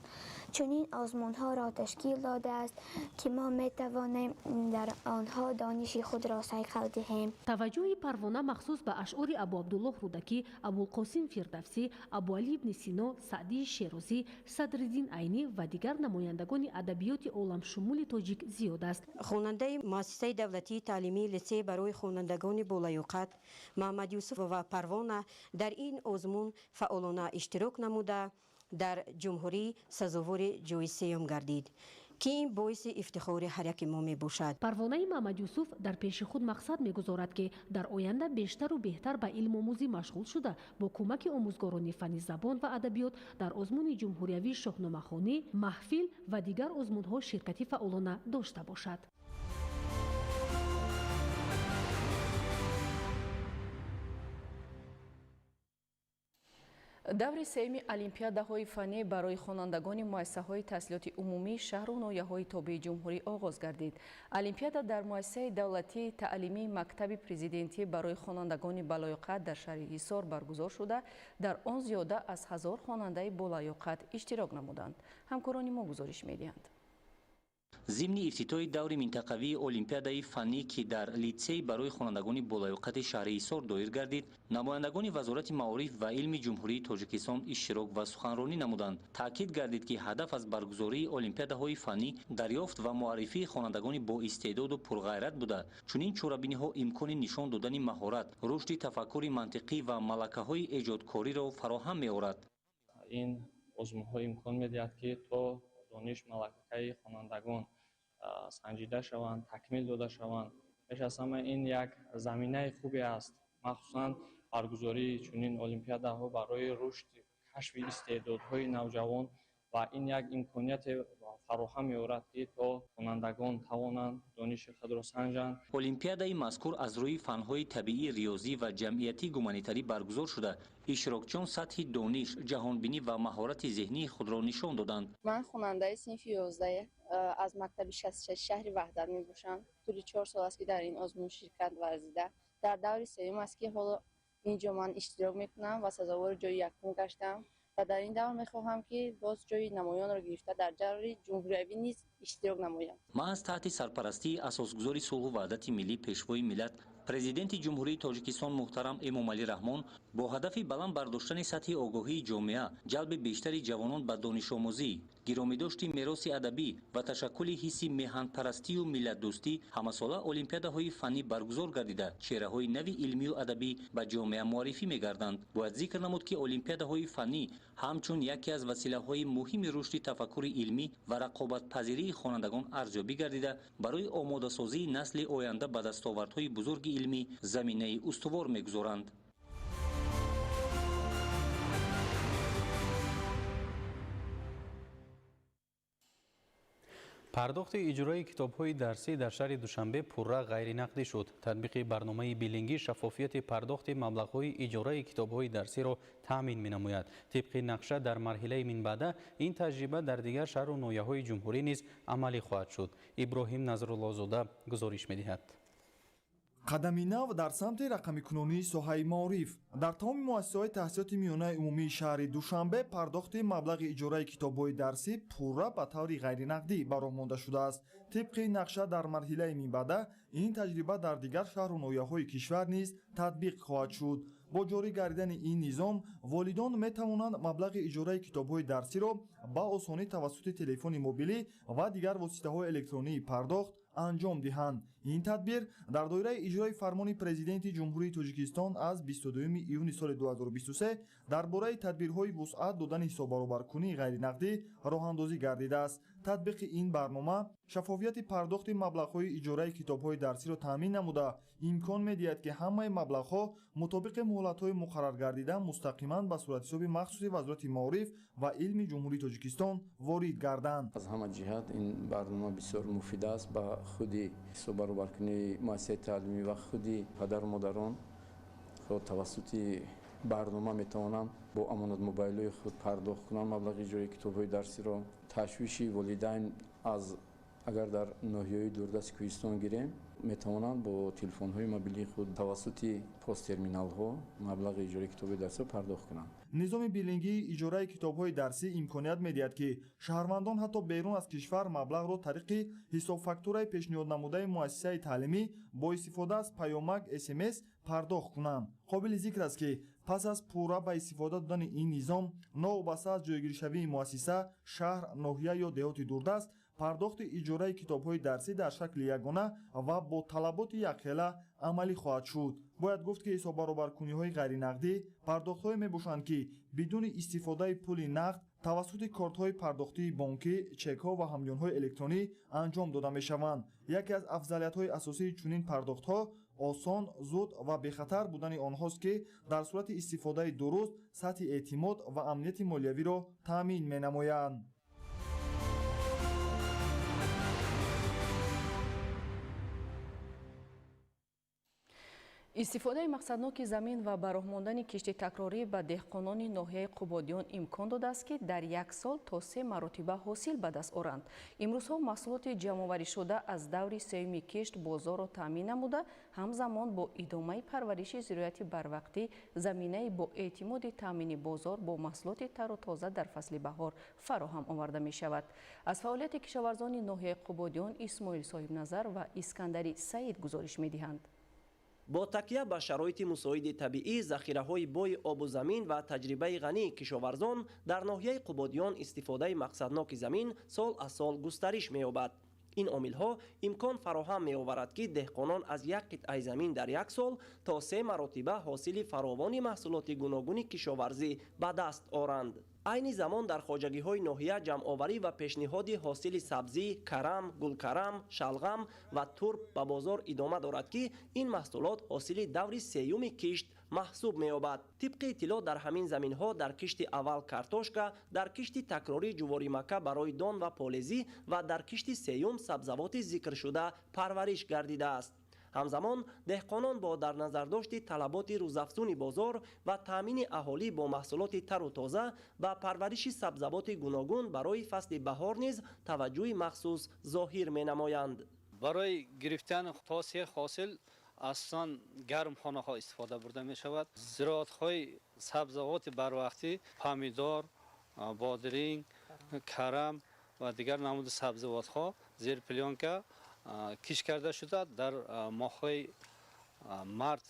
чунин озмунҳоро ташкил додааст, ки мо метавонем дар онҳо дониши худро сайқал диҳем. Таваҷҷӯҳи Парвона махсус ба ашъори Абу Абдуллоҳ Рӯдакӣ, Абулқосим Фирдавсӣ, Абуалӣ ибни Сино, Саъдии Шерозӣ, Садриддин Айнӣ ва дигар намояндагони адабиёти оламшумули тоҷик зиёд аст. Хонандаи муассисаи давлатии таълимии литсей барои хонандагони болаёқат Маҳмадюсуф ва Парвона дар ин озмун фаъолона иштирок намуда дар ҷумҳурӣ сазовори ҷои сеюм гардид, ки ин боиси ифтихори ҳар яки мо мебошад. Парвонаи Маҳмадюсуф дар пеши худ мақсад мегузорад, ки дар оянда бештару беҳтар ба илмомӯзӣ машғул шуда, бо кӯмаки омӯзгорони фанни забон ва адабиёт дар озмуни ҷумҳуриявии шоҳномахонӣ, маҳфил ва дигар озмунҳо ширкати фаъолона дошта бошад. Даври сеюми олимпиадаҳои фаннӣ барои хонандагони муассисаҳои таҳсилоти умумии шаҳру ноҳияҳои тобеи ҷумҳурӣ оғоз гардид. Олимпиада дар муассисаи давлатии таълимии мактаби президентӣ барои хонандагони болаёқат дар шаҳри Ҳисор баргузор шуда, дар он зиёда аз 1000 хонандаи болаёқат иштирок намуданд. Ҳамкорони мо гузориш медиҳанд. Зимни ифтитоҳи даври минтақавии олимпиадаи фаннӣ, ки дар литсей барои хонандагони болаёқати шаҳри Ҳисор доир гардид, намояндагони Вазорати маориф ва илми Ҷумҳурии Тоҷикистон иштирок ва суханронӣ намуданд. Таъкид гардид, ки ҳадаф аз баргузории олимпиадаҳои фаннӣ дарёфт ва муаррифии хонандагони боистеъдоду пурғайрат буда, чунин чорабиниҳо имкони нишон додани маҳорат, рушди тафаккури мантиқӣ ва малакаҳои эҷодкориро фароҳам меорад. Ин озмунҳо имкон медиҳад, ки то дониш малакаи хонандагон санҷида шаванд, такмил дода шаванд. Пеш аз ҳама ин як заминаи хубе аст, махсусан баргузории чунин олимпиадаҳо барои рушди кашфи истеъдодҳои навҷавон, ва ин як имконияте фароҳам меорад, ки то хонандагон тавонанд дониши худро санҷанд. Олимпиадаи мазкур аз рӯи фанҳои табиӣ, риёзӣ ва ҷамъиятӣ гуманитарӣ баргузор шуда, иштирокчиён сатҳи дониш, ҷаҳонбинӣ ва маҳорати зеҳнии худро нишон доданд. Ман хонандаи синфи 11 аз мактаби 66 шаҳри Ваҳдат мебошам. Тӯли 4 сол аст, ки дар ин озмун ширкат варзида. Дар даври сеюм аст, ки ҳоло инҷо ман иштирок мекунам ва сазовори ҷои якум гаштам. Ва дар ин давр мехоҳам, ки боз ҷои намоёнро гирифта дар ҷарри ҷумҳуриявӣ низ иштирок намоям. Маҳз таҳти сарпарастии асосгузори сулҳу ваҳдати миллӣ, Пешвои миллат, Президенти Ҷумҳурии Тоҷикистон муҳтарам Эмомалӣ Раҳмон бо ҳадафи баланд бардоштани сатҳи огоҳии ҷомеа, ҷалби бештари ҷавонон ба донишомӯзӣ, гиромидошти мероси адабӣ ва ташаккули ҳисси меҳанпарастию миллатдӯстӣ ҳамасола олимпиадаҳои фаннӣ баргузор гардида, чеҳраҳои нави илмию адабӣ ба ҷомеа муаррифӣ мегарданд. Бояд зикр намуд, ки олимпиадаҳои фаннӣ ҳамчун яке аз василаҳои муҳими рушди тафаккури илмӣ ва рақобатпазирии хонандагон арзёбӣ гардида, барои омодасозии насли оянда ба дастовардҳои бузурги илмӣ заминаи устувор мегузоранд. Пардохти иҷрои китобҳои дарсӣ дар шаҳри Душанбе пурра ғайринақдӣ шуд. Татбиқи барномаи биллингӣ шаффофияти пардохти маблағҳои иҷораи китобҳои дарсиро таъмин менамояд. Тибқи нақша дар марҳилаи минбаъда ин таҷриба дар дигар шаҳру ноҳияҳои ҷумҳурӣ низ амалӣ хоҳад шуд. Иброҳим Назруллозода гузориш медиҳад. Қадами нав дар самти рақамикунонии соҳаи маориф. Дар тамоми муассисаҳои таҳсилоти миёнаи умумии шаҳри Душанбе пардохти маблағи иҷораи китобҳои дарсӣ пурра ба таври ғайринақдӣ ба роҳ монда шудааст. Тибқи нақша дар марҳилаи минбаъда ин таҷриба дар дигар шаҳру ноҳияҳои кишвар низ татбиқ хоҳад шуд. Бо ҷорӣ гардидани ин низом волидон метавонанд маблағи иҷораи китобҳои дарсиро ба осонӣ тавассути телефони мобилӣ ва дигар воситаҳои электронии пардохт анҷом диҳанд. Ин тадбир дар доираи иҷрои фармони Президенти Ҷумҳурии Тоҷикистон аз 22 июни соли 2023 дар бораи тадбирҳои вусъат додани ҳисоббаробаркунии ғайринақдӣ роҳандозӣ гардидааст. Татбиқи ин барнома шаффофияти пардохти маблағҳои иҷораи китобҳои дарсиро таъмин намуда, имкон медиҳад, ки ҳамаи маблағҳо мутобиқи муҳлатҳои муқарраргардида мустақиман ба суратҳисоби махсуси Вазорати маориф ва илми Ҷумҳурии Тоҷикистон ворид гарданд. Аз ҳама ҷиҳат ин барнома бисёр муфид аст ба худи ҳисоббаробаркунии муассисаи таълимӣ ва худи падару модарон тавассути барнома метавонанд бо амонат мобайлҳои худ пардохт кунанд маблағи иҷораи китобҳои дарсиро. Ташвиши волидайн аз агар дар ноҳияҳои дурдасти кӯҳистон гирем, метавонанд бо телефонҳои мобилии худ тавассути посттерминалҳо маблағи иҷораи китобҳои дарсиро пардохт кунанд. Низоми биллингии иҷораи китобҳои дарсӣ имконият медиҳад, ки шаҳрвандон ҳатто берун аз кишвар маблағро тариқи ҳисобфактураи пешниҳоднамудаи муассисаи таълимӣ бо истифода аз паёмак СМС пардохт кунанд. Қобили зикр аст, ки пас аз пурра ба истифода додани ин низом новобаста аз ҷойгиршавии муассиса, шаҳр, ноҳия ё деҳоти дурдаст, пардохти иҷораи китобҳои дарсӣ дар шакли ягона ва бо талаботи якхела амалӣ хоҳад шуд. Бояд гуфт, ки ҳисоббаробаркуниҳои ғайринақдӣ пардохтҳое мебошанд, ки бидуни истифодаи пули нақд тавассути кортҳои пардохтии бонкӣ, чекҳо ва ҳамёнҳои электронӣ анҷом дода мешаванд. Яке аз афзалиятҳои асосии чунин пардохтҳо осон, зуд ва бехатар будани онҳост, ки дар сурати истифодаи дуруст сатҳи эътимод ва амнияти молиявиро таъмин менамоянд. Истифодаи мақсадноки замин ва ба роҳ мондани кишти такрорӣ ба деҳқонони ноҳияи Қубодиён имкон додааст, ки дар як сол то 3 маротиба ҳосил ба даст оранд. Имрӯзҳо маҳсулоти ҷамъоваришуда аз даври сеюми кишт бозорро таъмин намуда, ҳамзамон бо идомаи парвариши зироати барвақтӣ заминаи бо эътимоди таъмини бозор бо маҳсулоти тару тоза дар фасли баҳор фароҳам оварда мешавад. Аз фаъолияти кишоварзони ноҳияи Қубодиён Исмоил Соҳибназар ва Искандари Саид гузориш медиҳанд. Бо такя ба шароити мусоиди табиӣ, захираҳои бои обу замин ва таҷрибаи ғании кишоварзон дар ноҳияи Қубодиён истифодаи мақсадноки замин сол аз сол густариш меёбад. Ин омилҳо имкон фароҳам меоварад, ки деҳқонон аз як қитъаи замин дар як сол то 3 маротиба ҳосили фаровони маҳсулоти гуногуни кишоварзӣ ба даст оранд. Айни замон дар хоҷагиҳои ноҳия ҷамъоварӣ ва пешниҳоди ҳосили сабзӣ, карам, гулкарам, шалғам ва турб ба бозор идома дорад, ки ин маҳсулот ҳосили даври сеюми кишт маҳсуб меёбад. Тибқи иттилоъ дар ҳамин заминҳо дар кишти аввал картошка, дар кишти такрорӣ ҷуворимакка барои дон ва полезӣ ва дар кишти сеюм сабзавоти зикршуда парвариш гардидааст. Ҳамзамон деҳқонон бо дар назардошти талаботи рӯзафзуни бозор ва таъмини аҳолӣ бо маҳсулоти тару тоза ба парвариши сабзавоти гуногун барои фасли баҳор низ таваҷҷӯҳи махсус зоҳир менамоянд. Барои гирифтани то 3 ҳосил асосан гармхонаҳо истифода бурда мешавад. Зироатҳои сабзавоти барвақтӣ помидор, бодиринг, карам ва дигар намуди сабзавотҳо зери плёнка кишт карда шуда дар моҳҳои март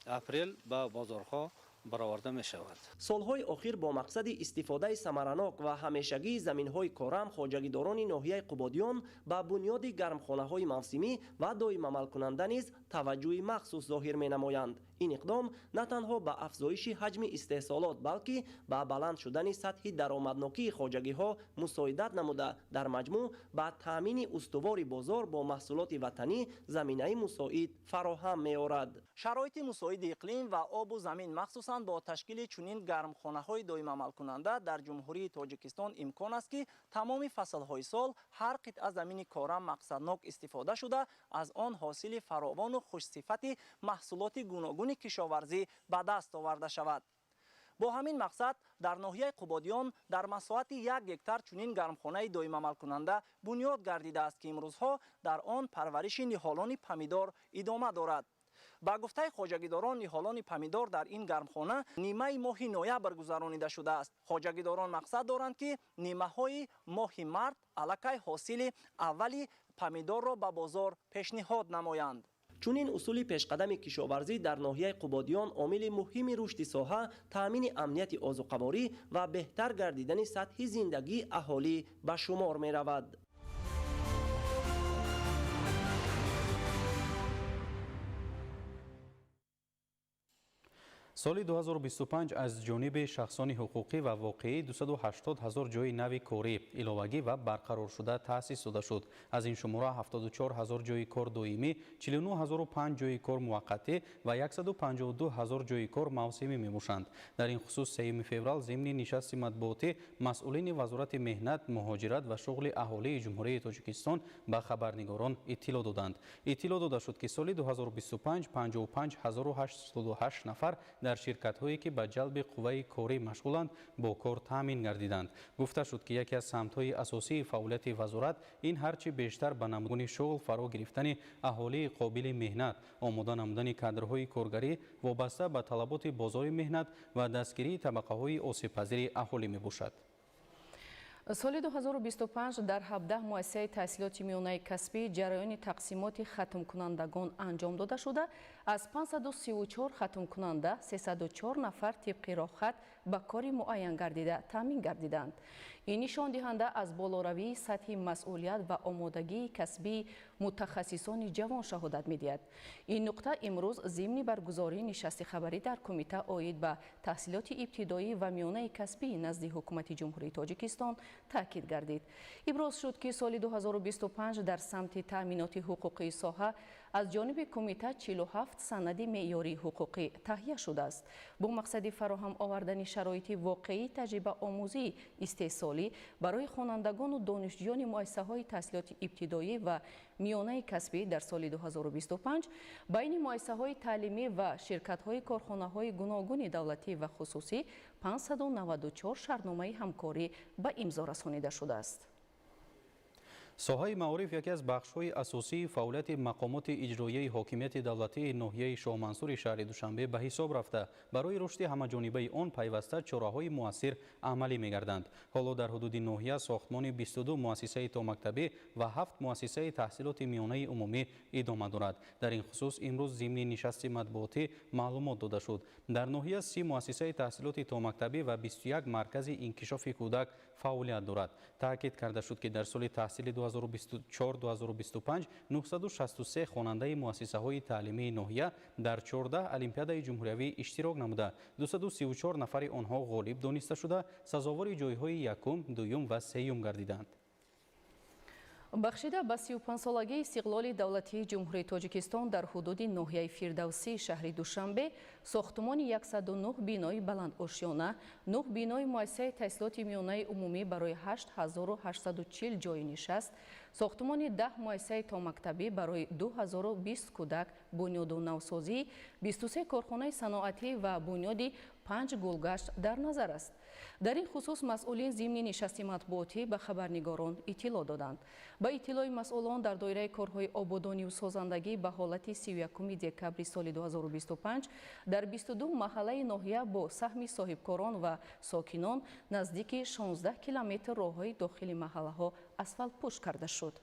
апрел ба бозорҳо бароварда мешавад. Солҳои охир бо мақсади истифодаи самаранок ва ҳамешагии заминҳои корам хоҷагидорони ноҳияи Қубодиён ба бунёди гармхонаҳои мавсимӣ ва доимамалкунанда низ таваҷҷӯҳи махсус зоҳир менамоянд. Ин иқдом на танҳо ба афзоиши ҳаҷми истеҳсолот, балки ба баланд шудани сатҳи даромаднокии хоҷагиҳо мусоидат намуда, дар маҷмӯъ ба таъмини устувори бозор бо маҳсулоти ватанӣ заминаи мусоид фароҳам меорад. Шароити мусоиди иқлим ва обу замин, махсусан бо ташкили чунин гармхонаҳои доимамалкунанда дар Ҷумҳурии Тоҷикистон имкон аст, ки тамоми фаслҳои сол ҳар қитъа замини корам мақсаднок истифода шуда, аз он ҳосили фаровону хушсифати маҳсулоти гуногуни кишоварзӣ ба даст оварда шавад. Бо ҳамин мақсад дар ноҳияи Қубодиён дар масоҳати 1 гектар чунин гармхонаи доимамалкунанда бунёд гардидааст, ки имрӯзҳо дар он парвариши ниҳолони помидор идома дорад. Ба гуфтаи хоҷагидорон, ниҳолони помидор дар ин гармхона нимаи моҳи ноябр гузаронида шудааст. Хоҷагидорон мақсад доранд, ки нимаҳои моҳи март аллакай ҳосили аввали помидорро ба бозор пешниҳод намоянд. Чунин усули пешқадами кишоварзӣ дар ноҳияи Қубодиён омили муҳими рушди соҳа, таъмини амнияти озуқаворӣ ва беҳтар гардидани сатҳи зиндагии аҳолӣ ба шумор меравад. Соли 2025 аз ҷониби шахсони ҳуқуқӣ ва воқеӣ 280 ҳазор ҷойи нави корӣ иловагӣ ва барқароршуда таъсис дода шуд. Аз ин шумора 74 ҳазор ҷойи кор доимӣ, 49,5 ҷойи кор муваққатӣ ва 152 ҳазор ҷойи кор мавсимӣ мебошанд. Дар ин хусус 3 феврал зимни нишасти матбуотӣ масъулини Вазорати меҳнат, муҳоҷират ва шуғли аҳолии Ҷумҳурии Тоҷикистон ба хабарнигорон иттилоъ доданд. Иттилоъ дода шуд, ки соли 2025 55 808 нафар дар ширкатҳое ки ба ҷалби қувваи корӣ машғуланд бо кор таъмин гардиданд. Гуфта шуд, ки яке аз самтҳои асосии фаъолияти вазорат ин ҳарчи бештар ба намудани шуғл фаро гирифтани аҳолии қобили меҳнат, омода намудани кадрҳои коргарӣ вобаста ба талаботи бозори меҳнат ва дастгирии табақаҳои осебпазири аҳолӣ мебошад. Соли 2025 дар 17 муассисаи таҳсилоти миёнаи касбӣ ҷараёни тақсимоти хатмкунандагон анҷом дода шуда, аз 534 хатмкунанда 304 нафар тибқи роҳхат ба кори муайян гардида таъмин гардиданд. Ин нишондиҳанда аз болоравии сатҳи масъулият ва омодагии касбии мутахассисони ҷавон шаҳодат медиҳад. Ин нуқта имрӯз зимни баргузории нишасти хабарӣ дар кумита оид ба таҳсилоти ибтидоӣ ва миёнаи касбӣ назди Ҳукумати Ҷумҳурии Тоҷикистон таъкид гардид. Иброз шуд, ки соли 2025 дар самти таъминоти ҳуқуқии соҳа аз ҷониби кумита 47 санади меъёрии ҳуқуқӣ таҳия шудааст. Бо мақсади фароҳам овардани шароити воқеии таҷрибаомӯзии истеҳсолӣ барои хонандагону донишҷӯёни муассисаҳои таҳсилоти ибтидоӣ ва миёнаи касбӣ дар соли 2025 байни муассисаҳои таълимӣ ва ширкатҳои корхонаҳои гуногуни давлатӣ ва хусусӣ 594 шартномаи ҳамкорӣ ба имзо расонида шудааст. Соҳаи маориф яке аз бахшҳои асосии фаъолияти мақомоти иҷроияи ҳокимияти давлатии ноҳияи Шоҳмансури шаҳри Душанбе ба ҳисоб рафта, барои рушди ҳамаҷонибаи он пайваста чораҳои муассир амалӣ мегарданд. Ҳоло дар ҳудуди ноҳия сохтмони 22 муассисаи томактабӣ ва 7 муассисаи таҳсилоти миёнаи умумӣ идома дорад. Дар ин хусус имрӯз зимни нишасти матбуотӣ маълумот дода шуд. Дар ноҳия 30 муассисаи таҳсилоти томактабӣ ва 21 маркази инкишофи кӯдак фаъолият дорад. Таъкид карда шуд, ки дар соли таҳсили 2024-2025 963 хонандаи муассисаҳои таълимии ноҳия дар 14 олимпиадаи ҷумҳуриявӣ иштирок намуда, 234 нафари онҳо ғолиб дониста шуда, сазовори ҷойҳои якум, дуюм ва сеюм гардиданд. Бахшида ба 35-солагии истиқлоли давлатии Ҷумҳурии Тоҷикистон дар ҳудуди ноҳияи Фирдавсии шаҳри Душанбе сохтумони 109 бинои баландошёна, 9 бинои муассисаи таҳсилоти миёнаи умумӣ барои 8840 ҷойи нишаст, сохтумони 10 муассисаи томактабӣ барои 2020 кӯдак, бунёду навсозии 23 корхонаи саноатӣ ва бунёди 5 гулгашт дар назар аст. Дар ин хусус масъулин зимни нишасти матбуотӣ ба хабарнигорон иттилоъ доданд. Ба иттилои масъулон, дар доираи корҳои ободониву созандагӣ ба ҳолати 31 декабри соли 2025 дар 22 маҳаллаи ноҳия бо саҳми соҳибкорон ва сокинон наздики 16 километр роҳҳои дохили маҳаллаҳо асфалтпӯш карда шуд.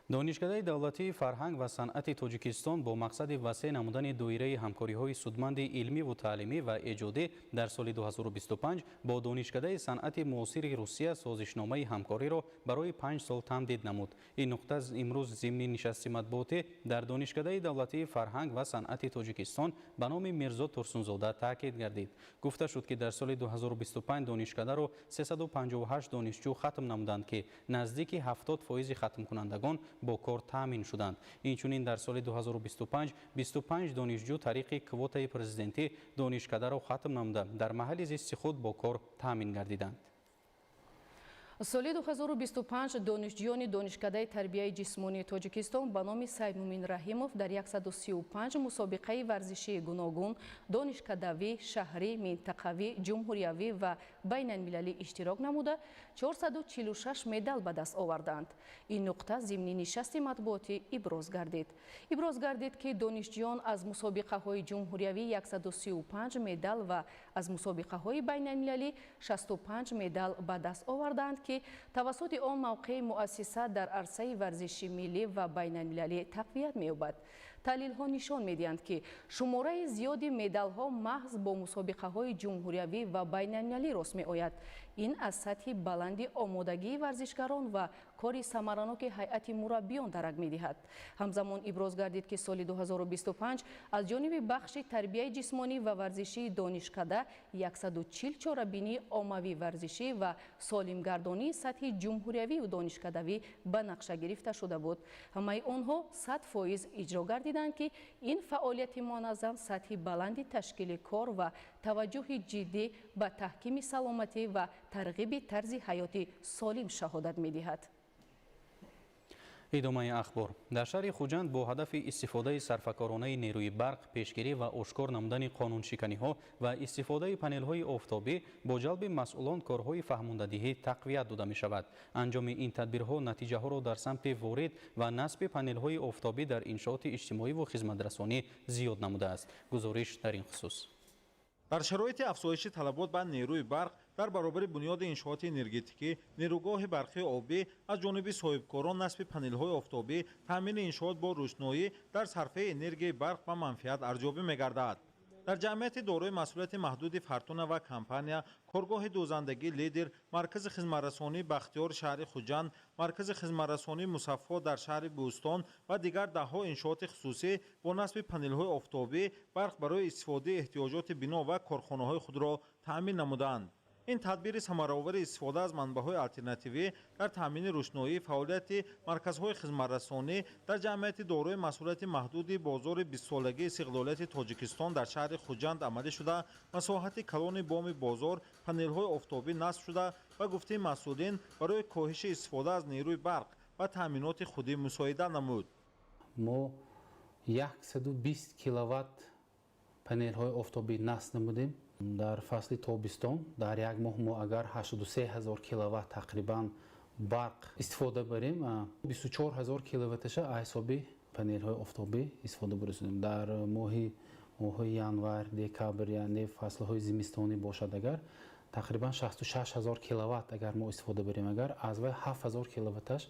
Донишкадаи давлатии фарҳанг ва санъати Тоҷикистон бо мақсади васеъ намудани доираи ҳамкориҳои судманди илмиву таълимӣ ва эҷодӣ дар соли 2025 бо Донишкадаи санъати муосири Русия созишномаи ҳамкориро барои 5 сол тамдид намуд. Ин нуқта имрӯз зимни нишасти матбуотӣ дар Донишкадаи давлатии фарҳанг ва санъати Тоҷикистон ба номи Мирзо Турсунзода таъкид гардид. Гуфта шуд, ки дар соли 2025 донишкадаро 358 донишҷӯ хатм намуданд, ки наздики 70% хатмкунандагон бо кор таъмин шуданд. Инчунин дар соли 2025 25 донишҷӯ тариқи квотаи президентӣ донишкадаро хатм намуда, дар маҳалли зисти худ бо кор таъмин гардиданд. Соли 2025 донишҷӯёни Донишкадаи тарбияи ҷисмонии Тоҷикистон ба номи Саймумин Раҳимов дар 135 мусобиқаи варзишии гуногун, донишкадавӣ, шаҳрӣ, минтақавӣ, ҷумҳуриявӣ ва байналмилалӣ иштирок намуда 446 медал ба даст оварданд. Ин нуқта зимни нишасти матбуотӣ иброз гардид. Иброз гардид, ки донишҷӯён аз мусобиқаҳои ҷумҳуриявӣ 135 медал ва аз мусобиқаҳои байналмилалӣ 65 медал ба даст оварданд, ки тавассути он мавқеи муассиса дар арсаи варзиши миллӣ ва байналмилалӣ тақвият меёбад. Таҳлилҳо нишон медиҳанд, ки шумораи зиёди медалҳо маҳз бо мусобиқаҳои ҷумҳуриявӣ ва байналмилалӣ рост меояд. Ин аз сатҳи баланди омодагии варзишгарон ва кори самараноки ҳайати мураббиён дарак медиҳад. Ҳамзамон иброз гардид, ки соли 2025 аз ҷониби бахши тарбияи ҷисмонӣ ва варзишии донишкада 140 чорабинии оммавӣ варзишӣ ва солимгардонии сатҳи ҷумҳуриявию донишкадавӣ ба нақша гирифта шуда буд. Ҳамаи онҳо 100% иҷро гардиданд, ки ин фаъолияти муанназам сатҳи баланди ташкили кор ва таваҷҷӯҳи ҷиддӣ ба таҳкими саломатӣ ва тарғиби тарзи ҳаёти солим шаҳодат медиҳад. Идомаи ахбор. Дар шаҳри Хуҷанд бо ҳадафи истифодаи сарфакоронаи нерӯи барқ, пешгирӣ ва ошкор намудани қонуншиканиҳо ва истифодаи панелҳои офтобӣ бо ҷалби масъулон корҳои фаҳмондадиҳӣ тақвият дода мешавад. Анҷоми ин тадбирҳо натиҷаҳоро дар самти ворид ва насби панелҳои офтобӣ дар иншооти иҷтимоӣ ва хизматрасонӣ зиёд намудааст. Гузориш дар ин хусус. Дар шароити афзоиши талабот ба нерӯи барқ дар баробари бунёди иншооти энергетикӣ, нерӯгоҳи барқии обӣ аз ҷониби соҳибкорон насби панелҳои офтобӣ, таъмини иншоот бо рӯшноӣ дар сарфаи энергияи барқ ба манфиат арзёбӣ мегардад. Дар ҷамъияти дорои масъулияти маҳдуди Фартуна ва компания, коргоҳи дӯзандагӣ Лидер, маркази хизматрасонии Бахтиёр шаҳри Хуҷанд, маркази хизматрасонии Мусаффо дар шаҳри Бӯстон ва дигар даҳҳо иншооти хусусӣ бо насби панелҳои офтобӣ барқ барои истифодаи эҳтиёҷоти бино ва корхонаҳои худро таъмин намуданд. Ин тадбири самараовари истифода аз манбаъҳои алтернативӣ дар таъмини рӯшноӣ фаъолияти марказҳои хизматрасонӣ дар ҷамъияти дорои масъулияти маҳдуди бозори 20-солагии истиқлолияти Тоҷикистон дар шаҳри Хуҷанд амалӣ шуда, масоҳати калони боми бозор панелҳои офтобӣ насб шуда ба гуфтаи масъулин барои коҳиши истифода аз нерӯи барқ ва таъминоти худӣ мусоидат намуд. Мо 120 киловатт панелҳои офтобӣ насб намудем. Дар фасли тобистон дар як моҳ мо агар 83 ҳазор киловатт тақрибан барқ истифода барем, 24 ҳазор киловатташа аз ҳисоби панелҳои офтобӣ истифода бурсудем. Дар моҳҳои январ, декабр, яъне фаслҳои зимистонӣ бошад, агар тақрибан 66 ҳазор киловатт агар мо истифода барем, агар аз вай 7 ҳазор киловатташ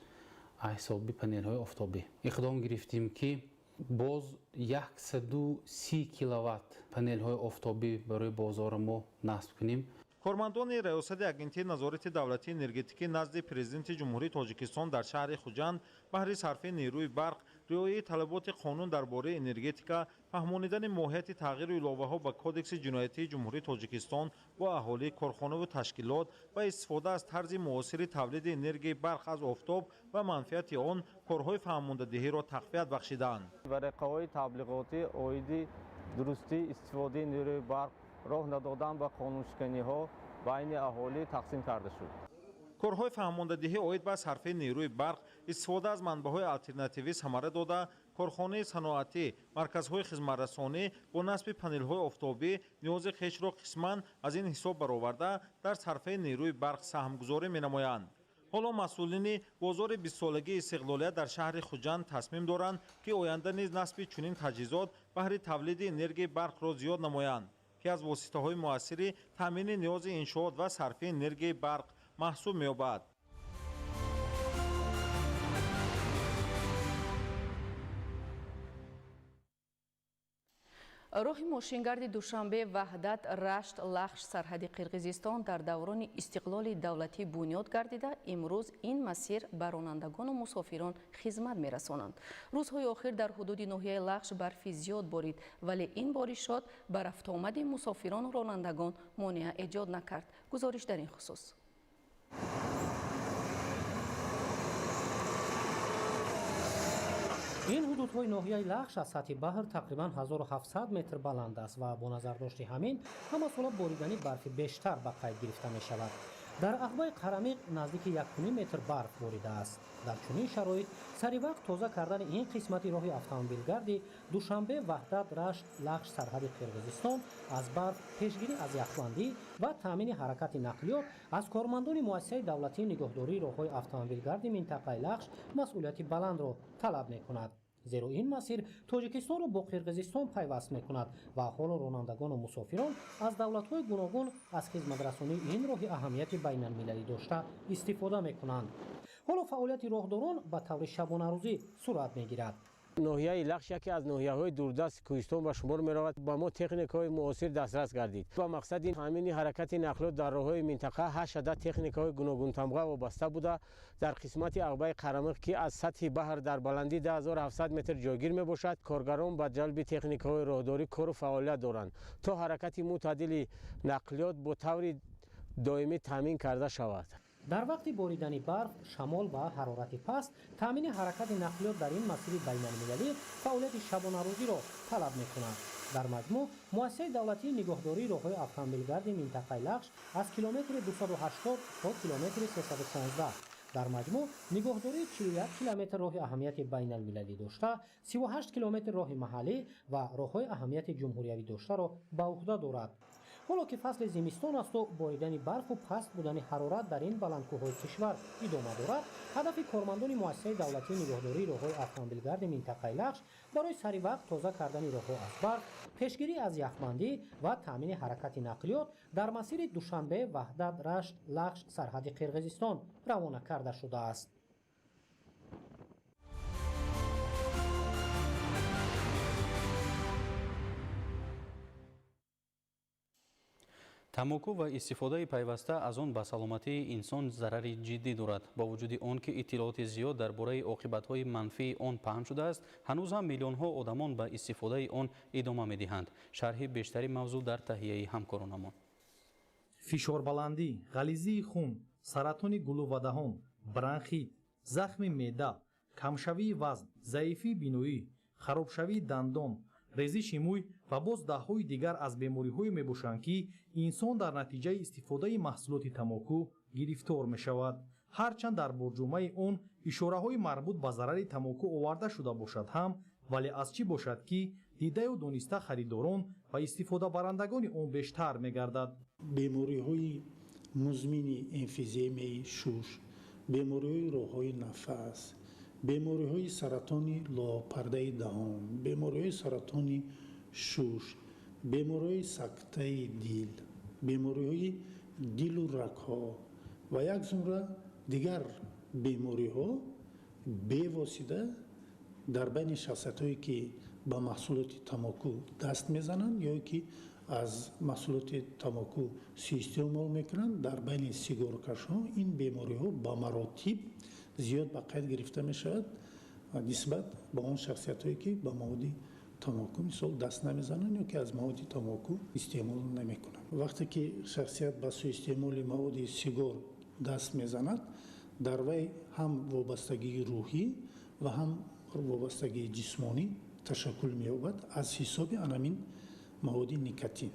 аз ҳисоби панелҳои офтобӣ. Иқдом гирифтем, ки боз 130 киловатт панелҳои офтобӣ барои бозори мо насб кунем. Кормандони Раёсати Агентии назорати давлатии энергетикӣ назди Президенти Ҷумҳурии Тоҷикистон дар шаҳри Хуҷанд баҳри сарфи нерӯи барқ, риояи талаботи қонун дар бораи энергетика, фаҳмонидани моҳияти тағйиру иловаҳо ба Кодекси ҷиноятии Ҷумҳурии Тоҷикистон бо аҳолӣ, корхонаву ташкилот ва истифода аз тарзи муосири тавлиди энергияи барқ аз офтоб ва манфиати он корҳои фаҳмондадиҳиро тақвият бахшиданд. Варақаҳои таблиғотӣ оиди дурустии истифодаи нерӯи барқ, роҳ надодан ба қонуншиканиҳо байни аҳолӣ тақсим карда шуд. Корҳои фаҳмондадиҳӣ оид ба сарфаи нерӯи барқ, истифода аз манбаъҳои алтернативӣ самара дода, корхонаи саноатӣ, марказҳои хизматрасонӣ бо насби панелҳои офтобӣ ниёзи хешро қисман аз ин ҳисоб бароварда дар сарфаи нерӯи барқ саҳмгузорӣ менамоянд. Ҳоло масъулини бозори 20-солагии истиқлолият дар шаҳри Хуҷанд тасмим доранд, ки оянда низ насби чунин таҷҳизот баҳри тавлиди энергияи барқро зиёд намоянд, ки аз воситаҳои муассири таъмини ниёзи иншоот ва сарфи энергияи барқ маҳсуб меёбад. Роҳи мошингарди Душанбе Ваҳдат Рашт Лахш сарҳади Қирғизистон дар даврони истиқлоли давлатӣ бунёд гардида, имрӯз ин масир ба ронандагону мусофирон хизмат мерасонанд. Рӯзҳои охир дар ҳудуди ноҳияи Лахш барфи зиёд борид, вале ин боришот ба рафтуомади мусофирону ронандагон монеа эҷод накард. Гузориш дар ин хусус. Ин ҳудудҳои ноҳияи Лахш аз сатҳи баҳр тақрибан 1700 метр баланд аст ва бо назардошти ҳамин ҳамасола боридани барфи бештар ба қайд гирифта мешавад. Дар Ағбаи Қарамиқ наздики 1,5 метр барф боридааст. Дар чунин шароит сари вақт тоза кардани ин қисмати роҳи автомобилгарди Душанбе, Ваҳдат, Рашт, Лахш, сарҳади Қирғизистон аз барф, пешгирӣ аз яхбандӣ ва таъмини ҳаракати нақлиёт аз кормандони муассисаи давлатии нигоҳдории роҳҳои автомобилгарди минтақаи Лахш масъулияти баландро талаб мекунад. Зеро ин масир Тоҷикистонро бо Қирғизистон пайваст мекунад ва ҳоло ронандагону мусофирон аз давлатҳои гуногун аз хизматрасонии ин роҳи аҳамияти байналмилалӣ дошта истифода мекунанд. Ҳоло фаъолияти роҳдорон ба таври шабонарӯзӣ сурат мегирад. Ноҳияи Лахш яке аз ноҳияҳои дурдасти кӯҳистон ба шумор меравад. Ба мо техникаҳои муосир дастрас гардид. Ба мақсади таъмини ҳаракати нақлиёт дар роҳҳои минтақа 8 адад техникаҳои гуногунтамға вобаста буда, дар қисмати Ағбаи Қарамиқ, ки аз сатҳи баҳр дар баландии 2700 метр ҷойгир мебошад, коргарон ба ҷалби техникаҳои роҳдорӣ кору фаъолият доранд, то ҳаракати мӯътадили нақлиёт бо таври доимӣ таъмин карда шавад. Дар вақти боридани барф, шамол ва ҳарорати паст таъмини ҳаракати нақлиёт дар ин масири байналмилалӣ фаъолияти шабонарӯзиро талаб мекунад. Дар маҷмӯъ муассисаи давлатии нигоҳдории роҳҳои автомобилгарди минтақаи Лахш аз километри 280 то километри 316, дар маҷмӯъ нигоҳдории 41 километр роҳи аҳамияти байналмилалӣ дошта, 38 километр роҳи маҳаллӣ ва роҳҳои аҳамияти ҷумҳуриявӣ доштаро ба уҳда дорад. Ҳоло ки фасли зимистон асту боридани барфу паст будани ҳарорат дар ин баландкӯҳҳои кишвар идома дорад, ҳадафи кормандони муассисаи давлатии нигоҳдории роҳҳои автомобилгарди минтақаи Лахш барои сари вақт тоза кардани роҳҳо аз барф, пешгирӣ аз яхбандӣ ва таъмини ҳаракати нақлиёт дар масири Душанбе, Ваҳдат, Рашт, Лахш, сарҳади Қирғизистон равона карда шудааст. Тамоку ва истифодаи пайваста аз он ба саломатии инсон зарари ҷиддӣ дорад. Бо вуҷуди он ки иттилооти зиёд дар бораи оқибатҳои манфии он паҳн шудааст, ҳанӯз ҳам миллионҳо одамон ба истифодаи он идома медиҳанд. Шарҳи бештари мавзӯъ дар таҳияи ҳамкоронамон. Фишорбаландӣ, ғализии хун, саратони гулӯ ва даҳон, бронхит, захми меъда, камшавии вазн, заифии биноӣ, харобшавии дандон, резиши мӯй ва боз даҳҳои дигар аз бемориҳое мебошанд, ки инсон дар натиҷаи истифодаи маҳсулоти тамоку гирифтор мешавад. Ҳарчанд дар бурҷумаи он ишораҳои марбут ба зарари тамоку оварда шуда бошад ҳам, вале аз чӣ бошад, ки дидаю дониста харидорон ва истифодабарандагони он бештар мегардад. Бемориҳои музмини эмфиземаи шуш, бемориҳои роҳҳои нафас, бемориҳои саратони лопардаи даҳон, бемориҳои саратони шуш, бемориҳои сактаи дил, бемориҳои дилу рагҳо ва як зумра дигар бемориҳо бевосита дар байни шахсиятҳое, ки ба маҳсулоти тамоку даст мезананд ё ки аз маҳсулоти тамоку суистеъмол мекунанд, дар байни сигоркашҳо ин бемориҳо ба маротиб зиёд ба қайд гирифта мешавад нисбат ба он шахсиятҳое, ки ба маводи тамоку мисол даст намезананд ё ки аз маводи тамоку истеъмол намекунанд. Вақте ки шахсият ба суистеъмоли маводи сигор даст мезанад, дар вай ҳам вобастагии рӯҳӣ ва ҳам вобастагии ҷисмонӣ ташаккул меёбад аз ҳисоби анамин маводи никотин.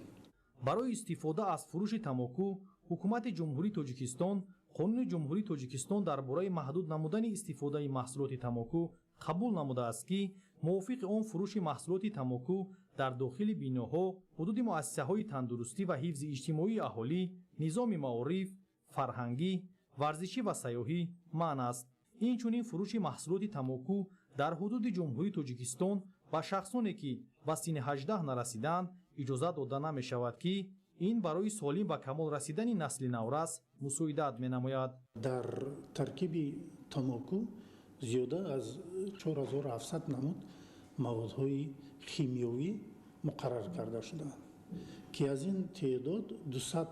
Барои истифода аз фурӯши тамоку ҳукумати Ҷумҳурии Тоҷикистон Қонуни Ҷумҳурии Тоҷикистон дар бораи маҳдуд намудани истифодаи маҳсулоти тамоку қабул намудааст, ки мувофиқи он фурӯши маҳсулоти тамоку дар дохили биноҳо, ҳудуди муассисаҳои тандурустӣ ва ҳифзи иҷтимоии аҳолӣ, низоми маориф, фарҳангӣ, варзишӣ ва сайёҳӣ манъ аст. Инчунин фурӯши маҳсулоти тамоку дар ҳудуди Ҷумҳурии Тоҷикистон ба шахсоне, ки ба синни 18 нарасидаанд, иҷозат дода намешавад, ки ин барои солим ба камол расидани насли наврас мусоидат менамояд. Дар таркиби тамоку зиёда аз 4700 намуд маводҳои химиёвӣ муқаррар карда шудаанд, ки аз ин теъдод 200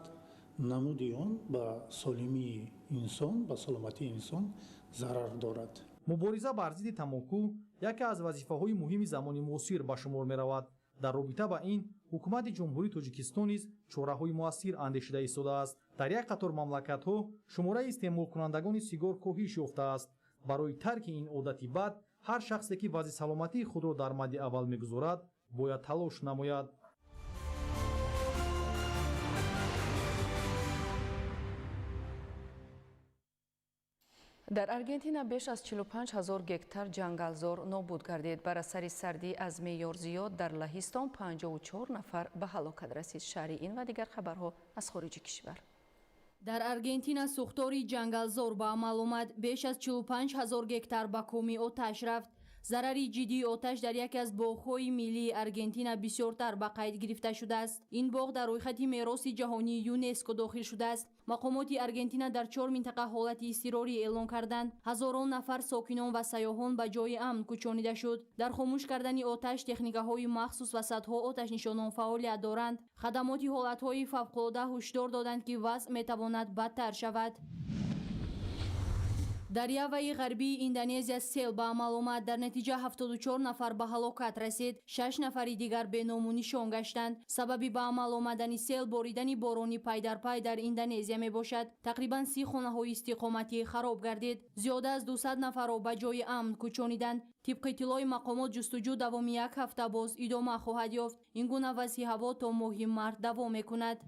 намуди он ба солимии инсон, ба саломатии инсон зарар дорад. Мубориза бар зидди тамоку яке аз вазифаҳои муҳими замони муосир ба шумор меравад. Дар робита ба ин ҳукумати Ҷумҳурии Тоҷикистон низ чораҳои муассир андешида истодааст. Дар як қатор мамлакатҳо шумораи истеъмолкунандагони сигор коҳиш ёфтааст. Барои тарки ин одати бад ҳар шахсе, ки вазъи саломатии худро дар мадди аввал мегузорад, бояд талош намояд. Дар Аргентина беш аз 45 ҳазор гектар ҷангалзор нобуд гардид. Бар асари сардӣ аз меъёр зиёд дар Лаҳистон 54 нафар ба ҳалокат расид. Шарҳи ин ва дигар хабарҳо аз хориҷи кишвар. Дар Аргентина сӯхтори ҷангалзор ба амал омад. Беш аз 45 ҳазор гектар ба коми оташ рафт. Зарари ҷиддии оташ дар яке аз боғҳои миллии Аргентина бисёртар ба қайд гирифта шудааст. Ин боғ дар рӯйхати мероси ҷаҳонии ЮНЕСКО дохил шудааст. Мақомоти Аргентина дар 4 минтақа ҳолати изтирорӣ эълон карданд. Ҳазорон нафар сокинон ва сайёҳон ба ҷои амн кӯчонида шуд. Дар хомӯш кардани оташ техникаҳои махсус ва садҳо оташнишонон фаъолият доранд. Хадамоти ҳолатҳои фавқулода ҳушдор доданд, ки вазъ метавонад бадтар шавад. Дар Яваи ғарбии Индонезия сел ба амал омад. Дар натиҷа 74 нафар ба ҳалокат расид, 6 нафари дигар беному нишон гаштанд. Сабаби ба амал омадани сел боридани борони пайдарпай дар Индонезия мебошад. Тақрибан 30 хонаҳои истиқоматӣ хароб гардид. Зиёда аз 200 нафарро ба ҷои амн кӯчониданд. Тибқи иттилои мақомот, ҷустуҷӯ давоми як ҳафта боз идома хоҳад ёфт. Ин гуна вазъи ҳаво то моҳи март давом мекунад.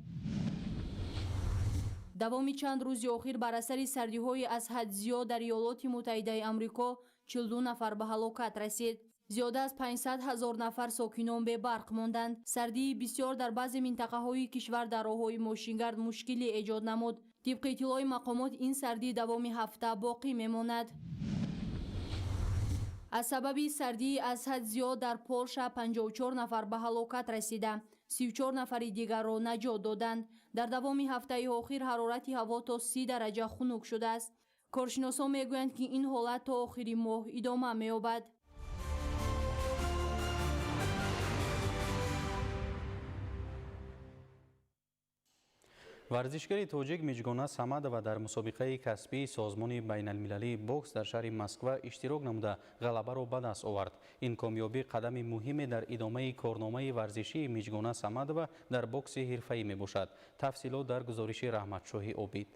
Давоми чанд рӯзи охир бар асари сардиҳои аз ҳад зиёд дар Иёлоти Муттаҳидаи Амрико 42 нафар ба ҳалокат расид. Зиёда аз 500 ҳазор нафар сокинон бебарқ монданд. Сардии бисёр дар баъзе минтақаҳои кишвар дар роҳҳои мошингард мушкилӣ эҷод намуд. Тибқи иттилои мақомот, ин сардӣ давоми ҳафта боқӣ мемонад. Аз сабаби сардии аз ҳад зиёд дар Полша 54 нафар ба ҳалокат расида, 34 нафари дигарро наҷот доданд. Дар давоми ҳафтаи охир ҳарорати ҳаво то 30 дараҷа хунук шудааст. Коршиносон мегӯянд, ки ин ҳолат то охири моҳ идома меёбад. Варзишгари тоҷик Миҷгона Самадова дар мусобиқаи касбии созмони байналмилалии бокс дар шаҳри Москва иштирок намуда ғалабаро ба даст овард. Ин комёбӣ қадами муҳиме дар идомаи корномаи варзишии Миҷгона Самадова дар бокси ҳирфаӣ мебошад. Тафсилот дар гузориши Раҳматшоҳи Обид.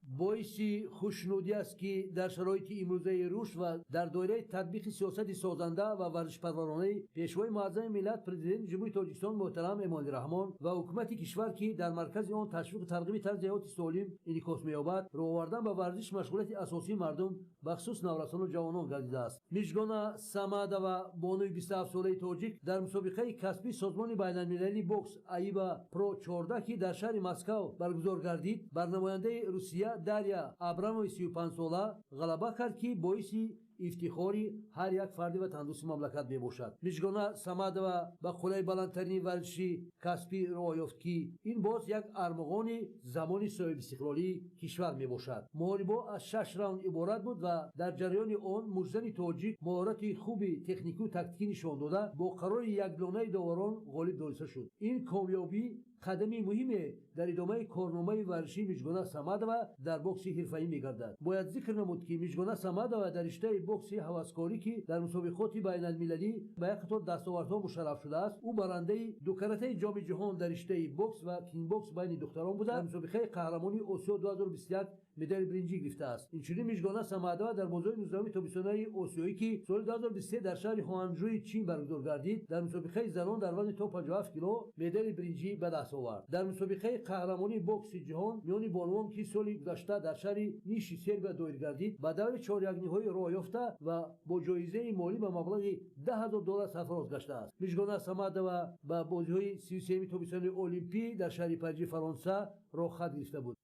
Боиси хушнудӣ аст, ки дар шароити имрӯзаи рушд ва дар доираи татбиқи сиёсати созанда ва варзишпарваронаи Пешвои муаззами миллат, Президенти Ҷумҳурии Тоҷикистон муҳтарам Эмомалӣ Раҳмон ва ҳукумати кишвар, ки дар маркази он ташвиқу тарғиби тарзи ҳаёти солим инъикос меёбад, роҳ овардан ба варзиш машғулияти асосии мардум, бахусус наврасону ҷавонон гардидааст. Миҷгона Самадова, бонуи 27-солаи тоҷик, дар мусобиқаи касбии созмони байналмилалии бокс АИБА Про 14, ки дар шаҳри Москав баргузор гардид, бар намояндаи Русия Дарья Абрамови 35-сола ғалаба кард, ки боиси ифтихори ҳар як фарди ватандӯсти мамлакат мебошад. Миҷгона Самадова ба қуллаи баландтарини варзиши касбӣ роҳ ёфт, ки ин боз як армуғони замони соҳибистиқлолии кишвар мебошад. Муҳорибо аз 6 раунд иборат буд ва дар ҷараёни он муҷзани тоҷик маҳорати хуби техникию тактикӣ нишон дода, бо қарори якдонаи доварон ғолиб дониста шуд. Ин комёбӣ қадами муҳиме дар идомаи корномаи варзишии Миҷгона Самадова дар бокси ҳирфаӣ мегардад. Бояд зикр намуд, ки Миҷгона Самадова дар риштаи бокси ҳаваскорӣ, ки дар мусобиқоти байналмилалӣ ба як қатор дастовардҳо мушарраф шудааст, ӯ барандаи дукаратаи Ҷоми ҷаҳон дар риштаи бокс ва кикбокс байни духтарон буда, дар мусобиқаи қаҳрамонии Осиё 2021 медали биринҷӣ гирифтааст. Инчунин Миҷгона Самадова дар бозиҳои 19-уми тобистонаи осиёӣ, ки соли 2023 дар шаҳри Ҳуанҷӯи Чин баргузор гардид, дар мусобиқаи занон дар вазни то 57 кило медали биринҷӣ ба даст овард. Дар мусобиқаи қаҳрамонии бокси ҷаҳон миёни бонувон, ки соли гузашта дар шаҳри Ниши Сербия доир гардид, ба даври чорякниҳоӣ роҳ ёфта ва бо ҷоизаи молӣ ба маблағи $10,000 сарфароз гаштааст. Миҷгона Самадова ба бозиҳои 33-ми тобистонаи Олимпӣ дар шаҳри Парижи Фаронса роҳхат гирифта буд.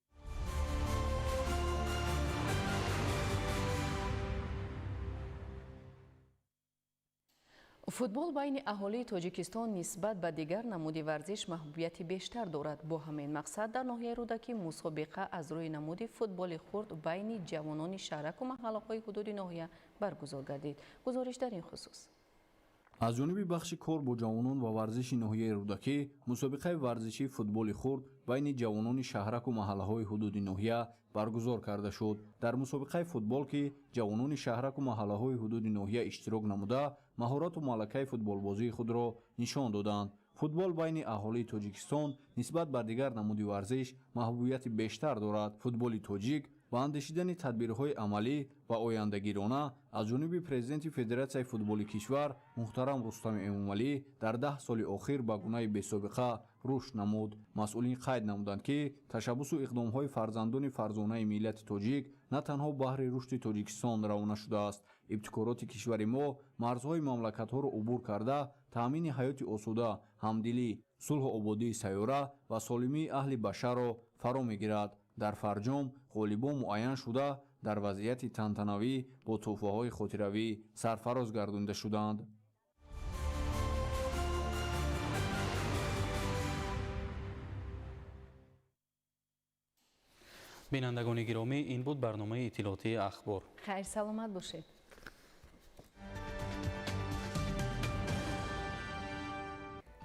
Футбол байни аҳолии Тоҷикистон нисбат ба дигар намуди варзиш маҳбубияти бештар дорад. Бо ҳамин мақсад дар ноҳияи Рӯдакӣ мусобиқа аз рӯи намуди футболи хурд байни ҷавонони шаҳраку маҳаллаҳои ҳудуди ноҳия баргузор гардид. Гузориш дар ин хусус. Аз ҷониби бахши кор бо ҷавонон ва варзиши ноҳияи Рӯдакӣ мусобиқаи варзишии футболи хурд байни ҷавонони шаҳраку маҳаллаҳои ҳудуди ноҳия баргузор карда шуд. Дар мусобиқаи футбол, ки ҷавонони шаҳраку маҳаллаҳои ҳудуди ноҳия иштирок намуда, маҳорату малакаи футболбозии худро нишон доданд. Футбол байни аҳолии Тоҷикистон нисбат ба дигар намуди варзиш маҳбубияти бештар дорад. Футболи тоҷик ва андешидани тадбирҳои амалӣ ва ояндагирона аз ҷониби президенти Федератсияи футболи кишвар муҳтарам Рустами Эмомалӣ дар 10 соли охир ба гунаи бесобиқа рушд намуд. Масъулин қайд намуданд, ки ташаббусу иқдомҳои фарзандони фарзонаи миллати тоҷик на танҳо баҳри рушди Тоҷикистон равона шудааст. Ибтикороти кишвари мо марзҳои мамлакатҳоро убур карда, таъмини ҳаёти осуда, ҳамдилӣ, сулҳу ободии сайёра ва солимии аҳли башарро фаро мегирад. Дар фарҷом ғолибон муайян шуда, дар вазъияти тантанавӣ бо тӯҳфаҳои хотиравӣ сарфароз гардонида шуданд. Бинандагони гиромӣ, ин буд барномаи иттилоотии Ахбор. Хайр, саломат бошед.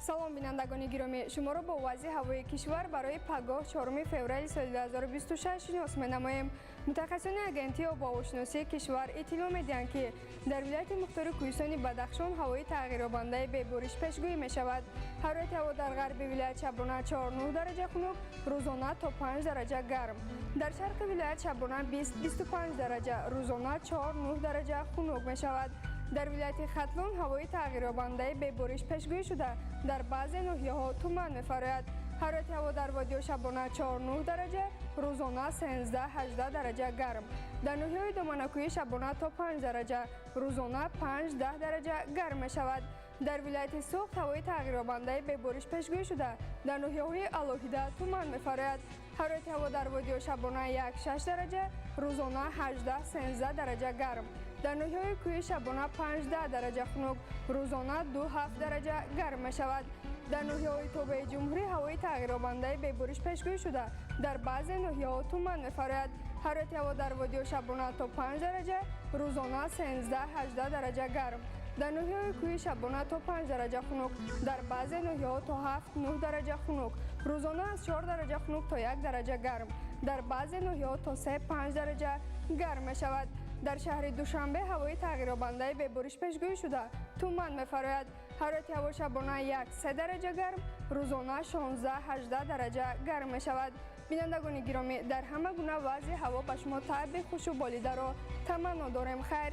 Салом, бинандагони гиромӣ, шуморо бо вазъи ҳавои кишвар барои пагоҳ 4 феврали соли 2026 шинос менамоем. Мутахассисони агентии обуҳавошиносии кишвар иттилоъ медиҳанд, ки дар вилояти мухтори кӯҳистони Бадахшон ҳавои тағйирёбандаи бебориш пешгӯӣ мешавад. Ҳарорати ҳаво дар ғарби вилоят шабона 4-9 дараҷа хунук, рӯзона то 5 дараҷа гарм. Дар шарқи вилоят шабона 20-25 дараҷа, рӯзона 4-9 дараҷа хунук мешавад. Дар вилояти Хатлон ҳавои тағйирёбандаи бебориш пешгӯӣ шуда, дар баъзе ноҳияҳо туман мефарояд. Ҳарорати ҳаво дар водиҳо шабона 4-9 дараҷа, рӯзона 13-18 дараҷа гарм. Дар ноҳияҳои доманакӯҳӣ шабона то 5 дараҷа, рӯзона 5-10 дараҷа гарм мешавад. Дар вилояти Суғд ҳавои тағйирёбандаи бебориш пешгӯӣ шуда, дар ноҳияҳои алоҳида туман мефарояд. Ҳарорати ҳаво дар водиҳо шабона 1-6 дараҷа, рӯзона 18-13 дараҷа гарм. Дар ноҳияҳои кӯҳӣ шабона 5-10 дараҷа хунук, рӯзона 2-7 дараҷа гарм мешавад. Дар ноҳияҳои тобеи ҷумҳурӣ ҳавои тағйирёбандаи бебориш пешгӯӣ шуда, дар баъзе ноҳияҳо туман мефарояд. Ҳарорати ҳаво дар водиҳо шабона то 5 дараҷа, рӯзона 13-18 дараҷа гарм. Дар ноҳияҳои кӯҳӣ шабона то 5 дараҷа хунук, дар баъзе ноҳияҳо то 7-9 дараҷа хунук, рӯзона аз 4 дараҷа хунук то 1 дараҷа гарм, дар баъзе ноҳияҳо то 3-5 дараҷа гарм мешавад. Дар шаҳри Душанбе ҳавои тағйирёбандаи бебориш пешгӯӣ шуда, туман мефарояд. Ҳарорати ҳаво шабона 1-3 дараҷа гарм, рӯзона 16-18 дараҷа гарм мешавад. Бинандагони гиромӣ, дар ҳама гуна вазъи ҳаво ба шумо таъби хушу болидаро таманно дорем. Хайр.